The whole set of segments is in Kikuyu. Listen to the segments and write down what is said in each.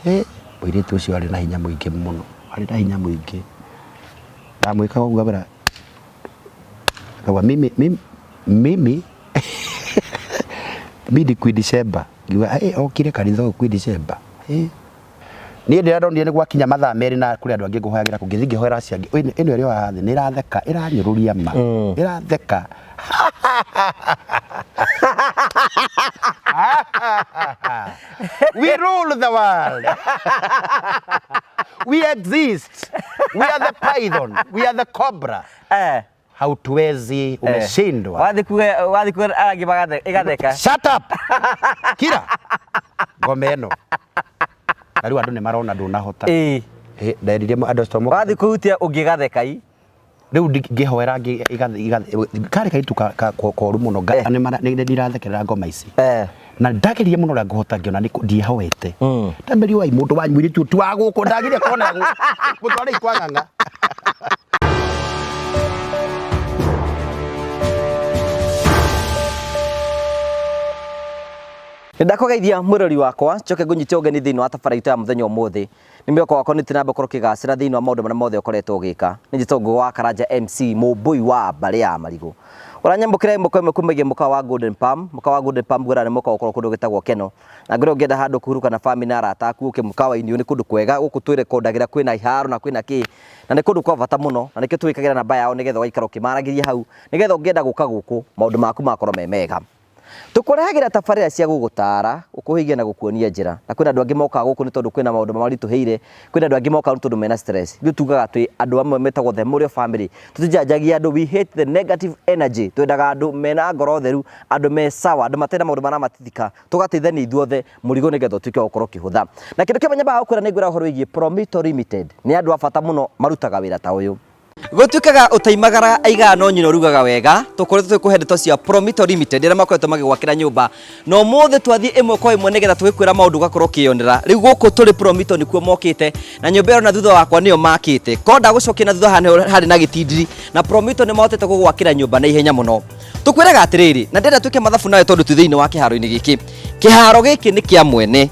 Hĩ, mũirĩtu ũcio arĩ na hinya mũingĩ mũno, arĩ na hinya mũingĩ. Ndamwĩkaga ũguo ngamwĩra, akauga mimi, mimi, mimi mi ni Queen Sheba. Ngiuga hey, okire kanitha ũyũ Queen Sheba. Hey. Niĩ ndĩrĩa ndonire nĩ gwakinya mathaa merĩ na kũrĩ andũ angĩ ngũhoyagĩra kũ ngĩthiĩ ngĩhoera acio angĩ. Ĩno ĩno ĩrĩ o haha thĩ nĩ ĩratheka, ĩranyũrũria ma. Ĩratheka. We rule the world. We exist. We are the python. We are the cobra. Hautuwezi, umeshindwa. Wathiĩ kuga wathiĩ kuga arangĩ magathe ĩgatheka. Shut up. Kira. Ngome ĩno. Na rĩu andũ nĩ marona ndũnahota. Ĩĩ. Eh, nderire andũ acio moka. Wathiĩ kũhutia ũngĩgatheka i. Rĩu ngĩhoera karĩ kairĩtu koru mũno nĩ ndirathekerera ngoma ici. Na ndageria mũno ũrĩa ngũhota ngĩona nĩ ndiĩhoete. Ndamberio wai mũndũ wanyu mũirĩtu ũyũ ti wa gũkũ ndagire kuona mũtwarei kwa ng'ang'a. Nĩndakũgeithia mwĩrori wakwa njoke ngũnyite ũgeni thĩinĩ wa tabarĩra itũ ya mũthenya ũmũthĩ. Nĩ mwĩhoko wakwa nĩ ũthiĩ na mbere gũkorwo ũkĩgacĩra thĩinĩ wa maũndũ marĩa mothe ũkoretwo ũgĩka. Nĩ njĩtagwo Ngũgĩ wa Karanja MC, mũmbũi wa mbarĩ ya marigũ. Ũranyamũkĩra ĩmwe kwa ĩmwe kumagia mũkawa wa Golden Palm. Mũkawa wa Golden Palm ngwĩraga nĩ mũkawa ũkoragwo kũndũ gwĩtagwo Keno. Na ngwĩra ũngĩenda handũ kũhurũka na family na arata aku ũke mũkawa-inĩ ũyũ nĩ kũndũ kwega, gũkũ twĩrekondagĩra kwĩna iharo na kwĩna kĩ. Na nĩ kũndũ kwa bata mũno na nĩkĩo tũgĩkagĩra namba yao nĩgetha ũgaikara ũkĩmaragĩria hau nĩgetha ũngĩenda gũka gũkũ maũndũ maku magakorwo me mega. Tũkũrehagĩra tabarĩra cia gũgũtaara, gũkũhĩgia na gũkuonia njĩra. Na kwĩna andũ angĩ mokaga gũkũ nĩ tondũ kwĩna maũndũ mamaritũhĩire, kwĩna andũ angĩ mokaga nĩ tondũ mena stress. Ithuĩ tugaga twĩ andũ amwe metagwo the Mũrĩo family. Tũtijanjagia andũ, we hate the negative energy. Twendaga andũ mena ngoro theru, andũ me sawa, andũ matarĩ na maũndũ maramatitika. Tũgateithania ithuothe mũrigo nĩgetha ũtuĩke wa gũkorwo ũkĩhũtha. Na kĩndũ kĩmwe nyambaga gũkwĩra nĩ ngwĩra ũhoro wĩgiĩ Promito Limited. Nĩ andũ a bata mũno marutaga wĩra ta ũyũ. Gũtuĩkaga ũtaimagara aigaga no nyina ũrugaga wega. Tũkoretwo tũgĩkũhe ndeto cia Promito Limited arĩa makoretwo magĩgwakĩra nyũmba. Na ũmũthĩ twathiĩ ĩmwe kwa ĩmwe nĩgetha tũgĩkwĩra maũndũ ũgakorwo ũkĩyonera. Rĩu gũkũ tũrĩ Promito nĩkuo mokĩte na nyũmba ĩyo na thutha wakwa nĩyo makĩte. Korwo ndagũcokia na thutha haha nĩho harĩ na gĩtindiri na Promito nĩ mahotete gũgwakĩra nyũmba na ihenya mũno. Tũkwĩraga atĩrĩrĩ, na ndĩrenda twĩke mathabu nawe tondũ twĩ thĩinĩ wa kĩharo-inĩ gĩkĩ. Kĩharo gĩkĩ nĩ kĩa mwene.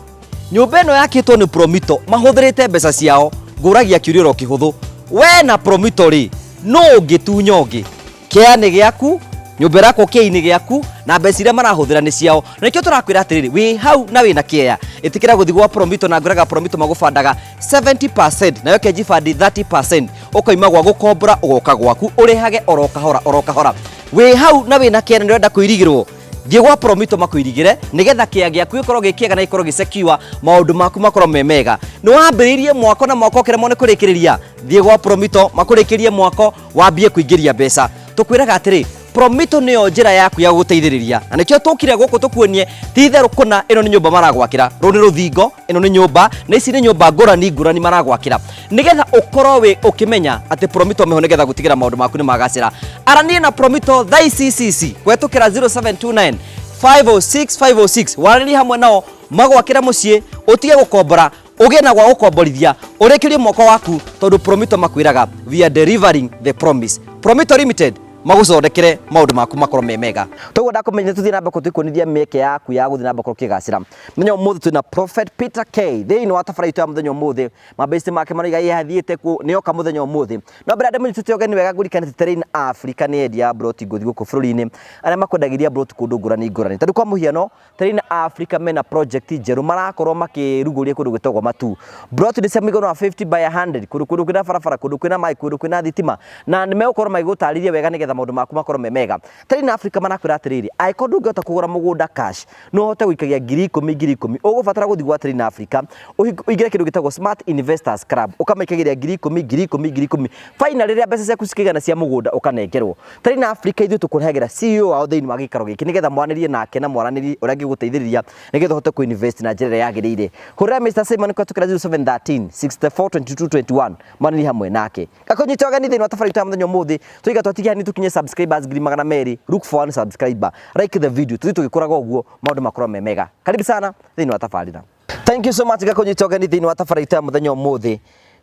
Nyũmba ĩno yakĩtwo nĩ Promito mahũthĩrĩte mbeca ciao. Ngũragia kĩũria oro kĩhũthũ. We na Promito rĩ, nũ ũngĩtunya ũngĩ? Kĩea nĩ gĩaku, nyũmba ĩrakwo kĩea-inĩ gĩaku, na mbeca iria marahũthĩra nĩ ciao. Na nĩkĩo tũrakwĩra atĩrĩrĩ, wĩ hau na wĩna kĩea, ĩtĩkĩra gũthiĩ gwa Promito na ngwĩraga Promito magũbandaga 70% nayo Kejifandi 30%. Ũkoima gwa gũkombora ũgoka gwaku, ũrĩhage oro kahora oro kahora. Wĩ hau na wĩna kĩea na nĩũrenda kũirigĩrwo, thiĩ gwa Promito makũirigĩre nĩgetha kĩea gĩaku gĩkorwo gĩ kĩega na gĩkorwo gĩ secure, maũndũ maku makorwo me mega. Nĩ wambĩrĩirie mwako na mwako ũkĩremwo nĩ kũrĩkĩrĩria, thiĩ gwa Promito makũrĩkĩrie mwako wambie kũingĩria mbeca. Tũkwĩraga atĩrĩ, Promito nĩyo njĩra yaku ya gũgũteithĩrĩria na nĩkĩo tũkire gũkũ tũkuonie ti itherũ kũna ĩno nĩ nyũmba maragwakĩra, rũrũ nĩ rũthingo, ĩno nĩ nyũmba na ici nĩ nyũmba ngũrani ngũrani maragwakĩra nĩgetha ũkorwo wĩ ũkĩmenya atĩ Promito meho nĩgetha gũtigĩra maũndũ maku nĩ magacĩra. Aranie na Promito thaa ici ici ici kũhetũkĩra 0729 506 506 waranĩrie hamwe nao magwakĩre mũciĩ ũtige gũkombora ũgĩe na gwa gũkomborithia ũrĩkĩrie mwako waku tondũ Promito makwĩraga we are delivering the promise. Promito Limited magũthondekere maũndũ maku makorwo me mega. Toguo ndakũmenyithia tũthiĩ na mbere tũkuonithia mĩeke yaku ya gũthiĩ na mbere gũkorwo ũkĩgacĩra. Mũthenya ũmũthĩ twĩna Prophet Peter K thĩinĩ wa tabarĩra itũ ya mũthenya ũmũthĩ. Mabĩsti make maroiga ye athiĩte kũ nĩ oka mũthenya ũmũthĩ. No mbere ndĩmũnyitĩte ũgeni wega ngũririkane atĩ Terrain Africa nĩ endia a mburoti ngũthi gũkũ bũrũri-inĩ arĩa makwendagĩria mburoti kũndũ ngũrani ngũrani. Ta rĩu kwa mũhiano Terrain Africa mena project njerũ marakorwo makĩrugũria kũndũ gwĩtagwo Matu. Mburoti nĩ cia mũigana wa 50 by 100 kũndũ kũndũ kwĩna barabara, kũndũ kwĩna maĩ, kũndũ kwĩna thitima na nĩ megũkorwo magĩgũtarĩria wega nĩgetha maũndũ maku makorwo me mega. Terrain Africa marakwĩra atĩrĩrĩ, angĩkorwo ndũngĩhota kũgũra mũgũnda cash, no ũhote gũikagia 10,000 10,000 ũgũbatara gũthiĩ gwa Terrain Africa ũingĩre kĩndũ gĩtagwo Smart Investors Club ũkamaikagĩria 10,000 10,000 10,000 finally rĩrĩa mbeca ciaku cikĩigana cia mũgũnda ũkanengerwo. Terrain Africa ithuĩ tũkũrehagĩra CEO wao thĩinĩ wa gĩikaro gĩkĩ nĩgetha mwanĩrie nake na mwaranĩrie ũrĩa angĩgũteithĩrĩria nĩgetha ũhote kũ invest na njĩra ĩrĩa yagĩrĩire. Hũrĩra Mr Simon kũhetũkĩra 0713 64 22 21 mwanĩrie hamwe nake. Gakũnyita ũgeni thĩinĩ wa tabarĩra itũ ya mũthenya ũmũthĩ tũiga twatigia hanini tũkinye subscribers 200,000. Look for one subscriber, like the video, tũthiĩ tũgĩkũraga ũguo maũndũ makorwo me mega. Karibu sana thĩinĩ wa tabarĩra. Thank you so much gakũnyita ũgeni thĩinĩ wa tabarĩra itũ ya mũthenya ũmũthĩ.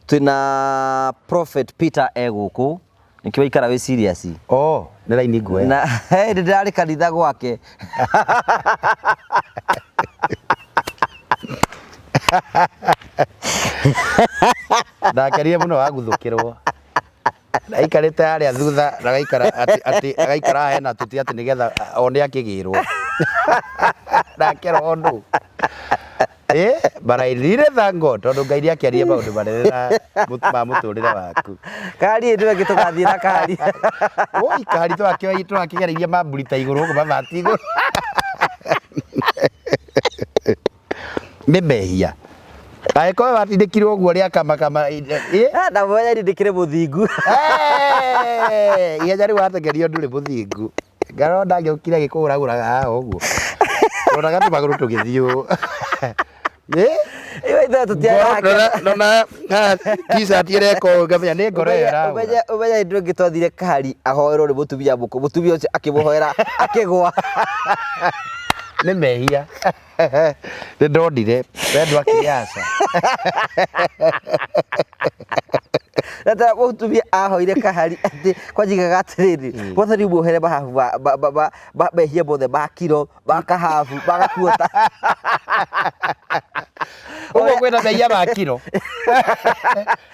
Twĩna Prophet Peter e gũkũ. Nĩkĩo waikara wĩ serious. Oh, nĩ raini nguoya. Na nĩ ndĩrarĩ kanitha gwake. Ndakenire mũno waguthũkĩrwo. Aikarĩte harĩa thutha na agaikara atĩ atĩ agaikara haha hena tũtĩ atĩ nĩgetha one akĩgĩrwo. Ndakerwo nũ. Eh, but I really thank God tondũ Ngai nĩ akĩaria maũndũ manene na ma mũtũrĩre waku. Kari nĩwe tũgathiĩ na kari. Oi, kari tũrakĩgereirie mamburi ta igũrũ gũkũ mabati igũrũ. Nĩ mehia. Angĩkorwo watindĩkirwo ũguo rĩa kama kama ĩ Na mwenya ndĩkĩrĩ mũthingu. Eh, ihenya rĩu watengerio ndũrĩ mũthingu. Ngaro ndangĩũkire agĩkũhũrahũraga haha ũguo. Roraga tũmagũrũ tũgĩthiĩ ũũ. Ĩ? Iwe ithuĩ tũtiarake. Ndona haha t-shirt ĩreka ũũ ngamenya nĩ ngoro ĩyo ĩrahũra. Ũmenye ũmenye ithuĩ ũngĩ twathire kahari ahoerwo nĩ mũtumia mũkũrũ. Mũtumia ũcio akĩmũhoera akĩgwa. Nĩ mehia. Nĩ ndonire we ndwakire aca. Na ta mũtumia ahoire kahari atĩ kwanjigaga atĩrĩrĩ mwathani muohere mahabu ma mehia mothe ma kiro ma kahabu ma gakuota. Ũguo kwĩna mehia ma kiro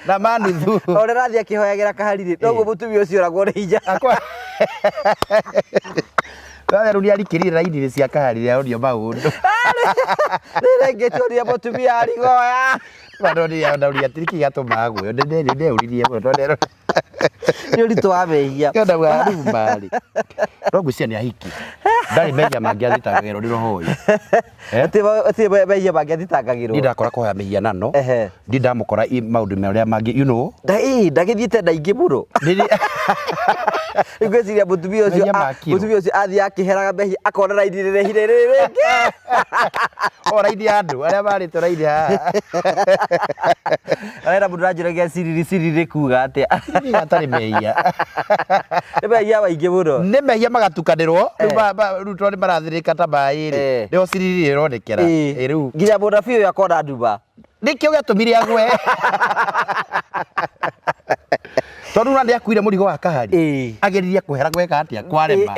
na ma nuthu. O ũrĩa arathiĩ akĩhoyagĩra kahari rĩ noguo mũtumia ũcio oragwo nĩ hinya. Rĩu nĩ arikĩrire raini cia kahari rĩa onio maũndũ. Rĩrĩa ngĩtũria mũtumia arigoya. Ndauria atĩrĩ gĩatũma agwe. Ndeũririe mũno tondũ Nĩ ũritũ wa mehia. Kenda wa rĩu marĩ. No ngwĩciria nĩ ahiki. Ndarĩ mehia mangĩ athitangagĩrwo nĩ roho ũyũ. Eh? Atirĩ mehia mangĩ athitangagĩrwo. Ndi ndakora kũhoya mĩhianano. Ehe. Ndi ndamũkora maũndũ marĩa mangĩ you know. Ndagĩthiĩte na ingĩ mũno. Rĩu ngwĩciria mũtumia ũcio Mehia ma kiro. mũtumia ũcio athiĩ akĩheraga mehia akona raini rĩrehire rĩrĩ rĩngĩ. O raini ya andũ arĩa marĩte raini haha. Arenda mũndũ aranjũragia ciriri ciriri kuga atĩa. Ciriri gatarĩ mehia. Nĩ mehia maingĩ mũno. Nĩ mehia magatukanĩrwo rĩu rĩu tondũ nĩ marathirĩka ta maĩ rĩ nĩho ciriri ĩronekera. Ĩ rĩu Nginya mũnabii ũyũ akona nduma. Nĩkĩo gĩatũmire agwe. Tondũ na nĩakuire mũrigo wa kahari. Ageririe kwehera gweka atĩa kwarema.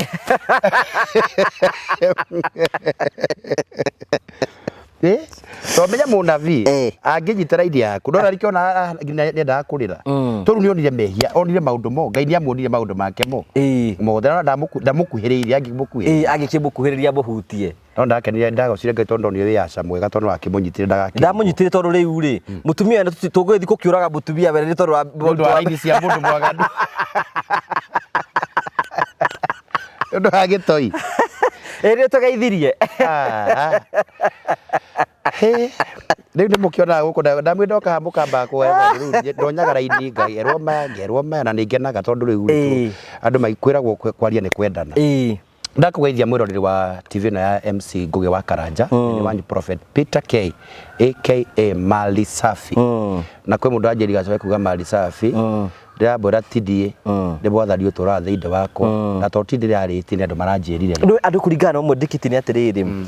To menya mũnabii angĩnyita raini yaku ndona rĩkĩona nginya nĩendaga kũrĩra. Tondũ nĩonire mehia, onire maũndũ mo, Ngai nĩamuonirie maũndũ make mo. Mothe na ndamũkuhĩrĩirie angĩmũkuhĩrĩria. Angĩkĩmũkuhĩrĩria amũhutie. No ndakenire ndagocire Ngai tondũ ndonire wĩ aca mwega tondũ akĩmũnyitire ndagakĩrigwo. Ndamũnyitire tondũ rĩu rĩ mũtumia wene tũngĩthiĩ gũkĩũraga mũtumia wene nĩ tondũ wa Nĩ ũndũ wa raini cia mũndũ mwaganu. Nĩ ũndũ wa gĩtoi. Ĩ nĩ tũgeithirie. Hĩ, rĩu nĩ mũkĩonaga gũkũ ndamwĩ ndoka haha mũkambaga kũhe rĩu ndonyaga raini ngerwo maya ngerwo maya na nĩ ngenaga tondũ rĩu andũ kwĩragwo kwaria nĩ kwendana. Ndakũgeithia mwĩroreri wa TV ĩno ya MC Ngũgĩ wa Karanja nĩ wanyu Prophet Peter K aka Mali Safi. Na kwĩ mũndũ anjĩri gacoke kuga Mali Safi ndĩramwĩra ti niĩ nĩ mwathani ũtũraga thĩinĩ wakwa na to ti ndĩrarĩtie nĩ andũ maranjĩrire. Nĩ andũ kũringana na ũmwe ndikiti nĩ atĩrĩrĩ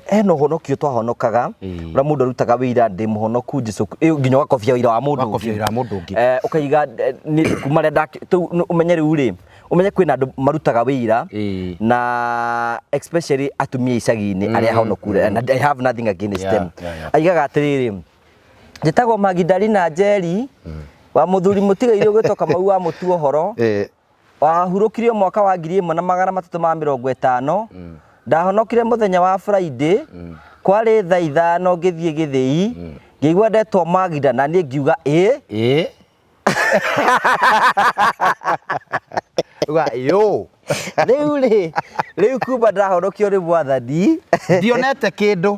hena ũhonokio twahonokaga ũrĩa mũndũ arutaga wĩira ndĩ mũhonoku Jesu nginya ũgakobia wĩira wa mũndũ Ũgakobia wĩira wa mũndũ ũngĩ. Ũkaiga kuma rĩrĩa ũmenye rĩu rĩ ũmenye kwĩna andũ marutaga wĩira na especially atumia icagi-inĩ arĩa ahonoku and I have nothing against them. Aigaga atĩrĩrĩ njĩtagwo Magdalena Njeri wa mũthuri mũtigairĩ ũgwĩtwo Kamau wa Mũtuohoro wahurũkirio mwaka wa 1350 ndahonokire mũthenya wa Friday kwarĩ thaa 5 ngĩthiĩ gĩthĩi ngĩigua ndetwo Magda na niĩ ngiuga ĩ Ĩ. Uga yo. Rĩu rĩ, rĩu kuma ndahonokio nĩ mwathani Ndionete kĩndũ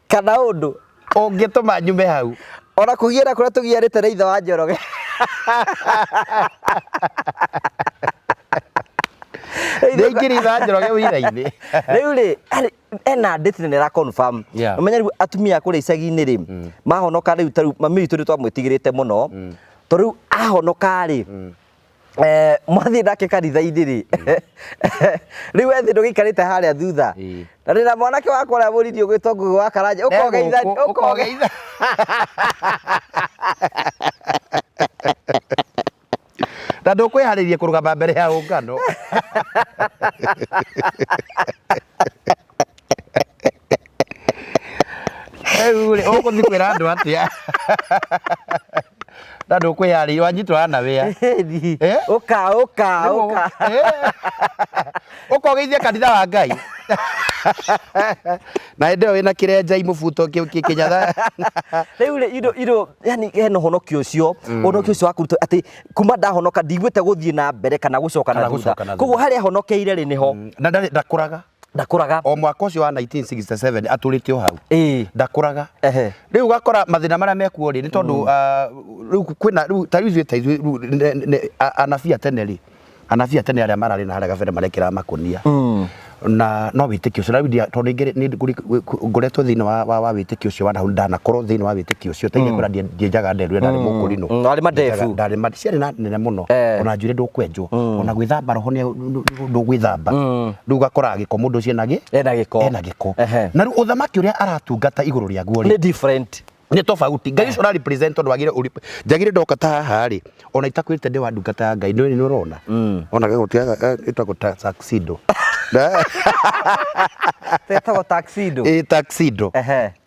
kana ũndũ ũngĩtũma nyume hau. Ona kũgiana kũrĩa tũgianĩte na ithe wa Njoroge. Nĩingĩria ithe wa Njoroge wĩra-inĩ. Rĩu rĩ, ena date na nĩra confirm. Ũmenye rĩu atumia a kũrĩa icagi-inĩ rĩ, mahonoka rĩu ta rĩu mami witũ nĩ twamwĩtigĩrĩte mũno. Tondũ rĩu ahonoka rĩ, mwathiĩ nake kanitha-inĩ rĩ, rĩu we thĩ ndũgĩikarĩte harĩa thutha. Na ndĩna mwanake wakwa ũrĩa mũnini ũgwĩtwo Ngũgĩ wa Karanja, ũkogeitha, ũkogeitha. Na ndũkwĩharĩria kũrũgama mbere ya ũngano. Rĩu rĩ, Ũgũthiĩ kwĩra andũ atĩa na ndũkwĩyarĩria wanyitwo na wĩa? Eh? Ũka ũka ũka. Ũka ũgeithie kanitha wa Ngai na hĩndĩ ĩyo wĩna kĩrenja imũbuto kĩnyatha. Rĩu rĩ indo yani hena ũhonokio ũcio, ũhonokio ũcio wa kũrutwo atĩ kuma ndahonoka ndiguĩte gũthiĩ na mbere kana gũcoka na Kana thutha. gũcoka na thutha. Koguo harĩa honokeire rĩ nĩho. Na ndakũraga. Ndakũraga. O mwaka ũcio wa 1967 atũrĩte o hau. Ndakũraga. Rĩu ũgakora mathĩna marĩa mekuo rĩ nĩ tondũ rĩu kwĩna rĩu ta rĩu ithuĩ ta ithuĩ rĩu anabii a tene rĩ, anabii a tene arĩa mararĩ na harĩa gabere marekĩraga makũnia na no wĩtĩkio ũcio. Na rĩu tondũ ningĩ nĩ ngoretwo thĩinĩ wa wĩtĩkio ũcio wa nahau, ndanakorwo thĩinĩ wa wĩtĩkio ũcio ta kwĩra ndienjaga nderu, ndarĩ mũkũrinũ. Warĩ mandebu. Ndarĩ ciarĩ na nene mũno. Ona njuĩrĩ ndũkwenjwo, ona gwĩthamba roho nĩ ndũgwĩthamba. Rĩu ũgakora gĩko mũndũ ũcio ena Ena gĩko. Ena gĩko. Na rĩu ũthamaki ũrĩa aratungata igũrũ rĩaguo rĩ nĩ different. Nĩ tofauti. Ngai ũcio ũra represent, tondũ wagire njagire ndoka ta haha rĩ, ona itakwĩrĩte ndĩ wa ndungata ya Ngai, nĩ ũrona ona gagoti gaka ĩtagwo tuxedo. Tetagwo tuxedo. Ĩ, tuxedo.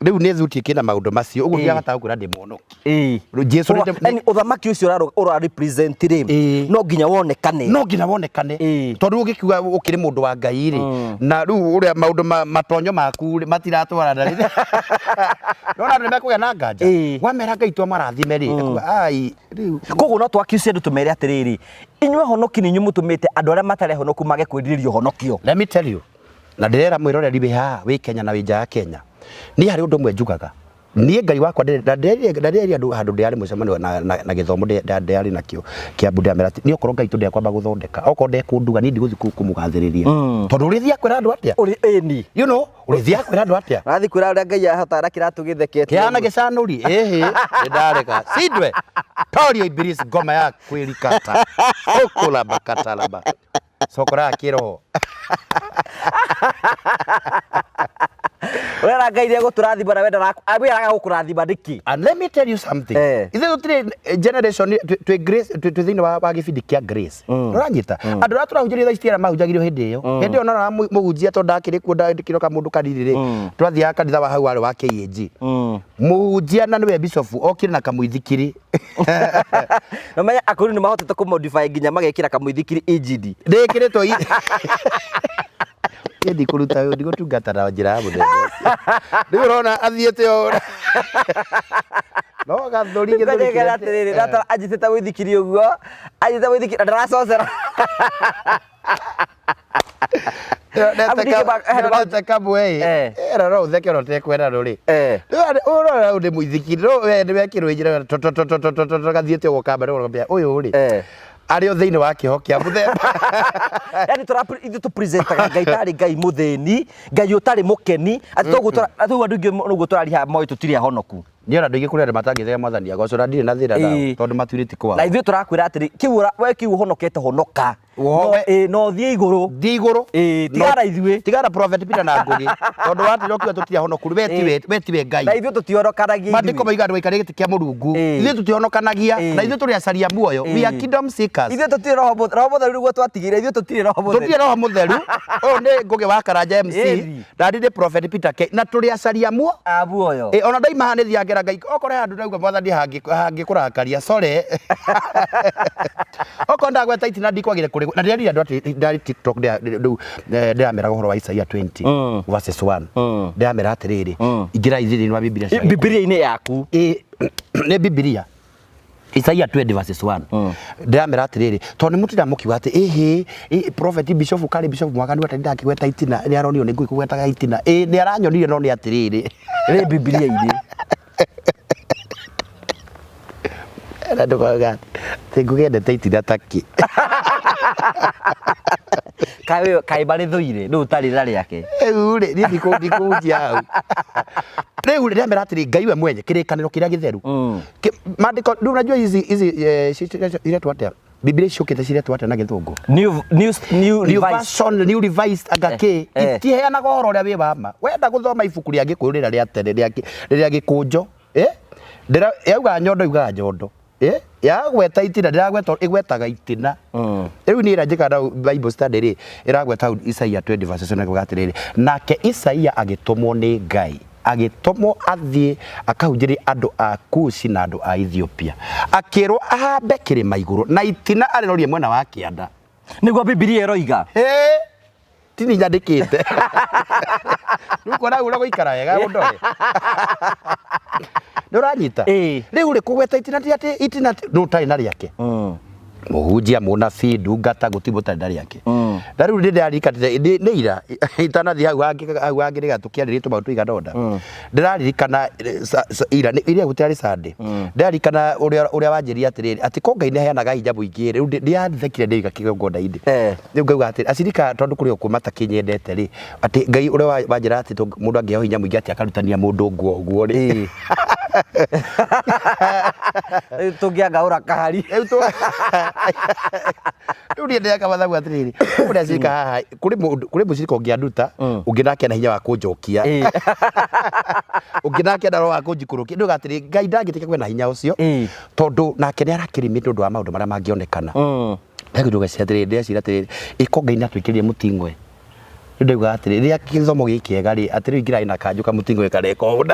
Rĩu nĩ thuti ĩkĩna maũndũ macio ũguo ndiahota gũkwĩra ndĩ mũhonoki. Rĩu Jesu Yani ũthamaki ũcio ũra represent rĩ, no nginya wonekane. No nginya wonekane. Tondũ ũgĩkiuga ũkĩrĩ mũndũ wa Ngai rĩ, na rĩu ũrĩa maũndũ matonyo maku rĩ matiratwarana rĩ, nona andũ nĩmekũgĩa na nganja. Wamera Ngai twamarathime rĩ, ekuga ai rĩu. Koguo no twakiucie andũ tũmere atĩrĩrĩ, inyuĩ honoki nĩ inyuĩ mũtũmĩte andũ arĩa matarĩ honoku mage kwĩrirĩria ũhonokio. Let me tell you, na ndĩrera mwĩroreri wĩ haha wĩ Kenya na wĩ nja ya Kenya, niĩ harĩ ũndũ ũmwe njugaga, niĩ Ngai wakwa na ndĩrerire andũ handũ ndĩrarĩ mũcemanio na gĩthomo ndĩrarĩ nakĩo Kĩambu, ndĩramera atĩ niĩ okorwo Ngai tũndekwamba gũthondeka, okorwo ndekũnduga, niĩ ndigũthiĩ kũmũgathĩrĩria, tondũ ũrĩthiaga kwĩra andũ atĩa? Ũrĩ ĩni. You know, ũrĩthiaga kwĩra andũ atĩa? Ũrathiĩ kwĩra ũrĩa Ngai ahota na kĩratũ gĩthekete. Kĩhana gĩcanũri, ĩhĩ, nĩndarega. Sindwe, torio ibilisi ngoma ya kwĩrikata. Ũkũlamba katalamba. Cokora ya kĩroho. Ũrera Ngai nĩegũtũrathima na we wĩraga gũkũrathima nĩkĩ? And let me tell you something. Ithuĩ tũtirĩ generation twĩ grace, twĩ thĩinĩ wa gĩbindi kĩa grace. Ũranyita? Andũ arĩa tũrahunjĩria thaa ici ti arĩa mahunjagĩrio hĩndĩ ĩyo. Hĩndĩ ĩyo nona mũhunjia tondũ ndakĩrĩ kuo, ndakĩrĩ o kamũndũ kanini rĩ, twathiaga kanitha wa hau warĩ wa KAG. Mũhunjia na nĩwe bishop okire na kamũithikiri. Na menya akũrũ nĩ mahotete kũ modify nginya magekĩra kamũithikiri injini. Ndĩkĩrĩtwo i niĩ ndikũruta wĩ ndigũtungata na njĩra ya mũthemba ũcio. Rĩu ũrona athiĩte o no gathũri gĩthũri Ngajegera kĩrĩa- atĩrĩrĩ, ndata anjitĩte mũithikiri ũguo, anjitĩte mũithikiri na ndaracocera. Ndonete kamwe ĩ ĩra no ũtheke ona ũtekwenda rũrĩ ũrora ũyũ nĩ mũithikiri no we nĩ wekĩrwo njĩra gathiĩte ũguo kamba rĩ ũyũ rĩ arĩ o thĩinĩ wa kĩoho kĩa mũthemba. Yani ithuĩ tũpresentaga Ngai tarĩ Ngai mũthĩni, Ngai ũtarĩ mũkeni, atĩ toguo atĩ ũguo andũ aingĩ ũguo tũraria moĩ tũtirĩ ahonoku. Niĩ ona andũ aingĩ kũrĩ andũ matangĩthega mwathani agocwo na ndirĩ na thĩna nao tondũ matu-inĩ ti kwao. Na ithuĩ tũrakwĩra atĩrĩ, kĩu we kĩu ũhonokete honoka. No thiĩ igũrũ. Thiĩ igũrũ. Tigara ithuĩ. Tigara Prophet Peter na Ngugi. Tondũ watĩra ũkiuga tũtirĩ ahonoku, we tiwe Ngai. Na ithuĩ tũtihonokanagia ithuĩ. Maandĩko moigaga ndũgaikarĩre gĩtĩ kĩa Mũrungu. Ithuĩ tũtihonokanagia. Na ithuĩ tũrĩ acaria muoyo. We are kingdom seekers. Ithuĩ tũtirĩ roho mũtheru. Roho mũtheru nĩguo twatigire. Ithuĩ tũtirĩ roho mũtheru. Tũtirĩ roho mũtheru. Ũyũ nĩ Ngugi wa Karanja MC. Na ndĩ Prophet Peter K. Na tũrĩ acaria muo. A muoyo. Ona ndaima haha nĩ thiaga ngera Ngai. Okorwo he handũ ndauga mwathani hangĩkũrakaria, sorry. Okorwo ndagweta itina ndikwagire kũrĩ na ndĩrerire andũ atĩ ndarĩ TikTok rĩu ndĩrameraga ũhoro wa Isaia 20 verses 1. Ndĩramera atĩrĩrĩ, ingĩrai thĩinĩ wa Biblia cia Bibilia-inĩ yaku. Nĩ Biblia. Isaia 20 verses 1. Ndĩramera atĩrĩrĩ, tondũ nĩ mũtinda mũkiuga atĩ ĩhĩ, prophet bishop karĩ bishop mwaganu atĩ ndakĩgweta itina, nĩ aronio nĩ ngũi kũgwetaga itina. Ĩ nĩ aranyonire no nĩ atĩrĩrĩ. Rĩ Bibilia-inĩ. Na ndũkauga atĩ ngũgendete itina takĩ. Kaĩ kaĩ marĩ thũire, nũ ũtarĩ na rĩake. Rĩu rĩ, niĩ ndikũhunjia hau. Rĩu rĩ, ndĩramera atĩrĩ, Ngai we mwenye kĩrĩkanĩro kĩrĩa gĩtheru. Maandĩko, rĩu unajua hizi hizi ciretwo atĩa? Biblia ciũkĩte ciretwo atĩa na gĩthũngũ? New new new New revised. version, new revised anga kĩ itiheanaga ũhoro ũrĩa wĩ wa ma. Wenda gũthoma ibuku rĩa Gĩkũyũ rĩrĩa rĩa tene rĩrĩa gĩkũnjo, yauga nyondo yugaga nyondo. Yagweta itina ndĩragweta ĩgwetaga itina. Rĩu niĩ ĩrĩa njĩkaga na Bible study rĩ, ĩragweta hau Isaia 20 verses 1 ĩkuga atĩrĩrĩ, nake Isaia agĩtũmwo nĩ Ngai. Agĩtũmwo athiĩ akahunjĩrie andũ a Kushi na andũ a Ethiopia. Akĩĩrwo ahambe kĩrĩma igũrũ na itina arĩrorie mwena wa kĩanda. Nĩguo Bibilia ĩroiga. Hĩ! Ti niĩ nyandĩkĩte. Rĩu kuona ũrĩa gũikara wega ũndore. Nĩ ũranyita? Ĩĩ. Rĩu rĩ kũgweta itina ti atĩ itina nũ ũtarĩ na rĩake. Mũhunjia, mũnabii, ndungata, gũtirĩ mũtarĩ na rĩake. Na rĩu nĩ ndĩraririkanire nĩ ira itanathiĩ hau hangĩ hau hangĩ nĩgetha tũkĩarĩrie tũmaũndũ tũigana ũna. Ndĩraririkana ira ira gũtirarĩ Sunday. Ndĩraririkana ũrĩa ũrĩa wanjĩrire atĩrĩrĩ atĩ ko Ngai nĩ aheanaga hinya mũingĩ rĩu ndĩrathekire ndĩiga kĩgongona-inĩ. Rĩu ngauga atĩrĩ acirika tondũ kũrĩ o kũ matakĩnyendete rĩ atĩ Ngai ũrĩa wanjĩra atĩ mũndũ angĩheo hinya mũingĩ atĩ akarutania mũndũ nguo ũguo rĩ. Rĩu tũngĩangaũra kahari. Rĩu rĩu niĩ ndĩreka mathabu atĩrĩrĩ, kũrĩ acirika haha, kũrĩ mũndũ, kũrĩ mũcirika ũngĩanduta, ũngĩ nake ena hinya wa kũnjokia. Ũngĩ nake ena roho wa kũnjikũrũkia. Ndauga atĩrĩ, Ngai ndangĩtĩkia kwĩna hinya ũcio, tondũ nake nĩ arakĩrĩmĩ nĩ ũndũ wa maũndũ marĩa mangĩonekana. Ndagĩrĩirwo ngeciria atĩrĩrĩ, ndĩreciria atĩrĩrĩ, ĩ ko Ngai nĩ atwĩkĩrire mũting'oe? Rĩu ndauga atĩrĩ, rĩrĩa gĩthomo gĩ kĩega rĩ, atĩ rĩu ingĩrarĩ na kanjũ kamũting'oe kareka ũũ.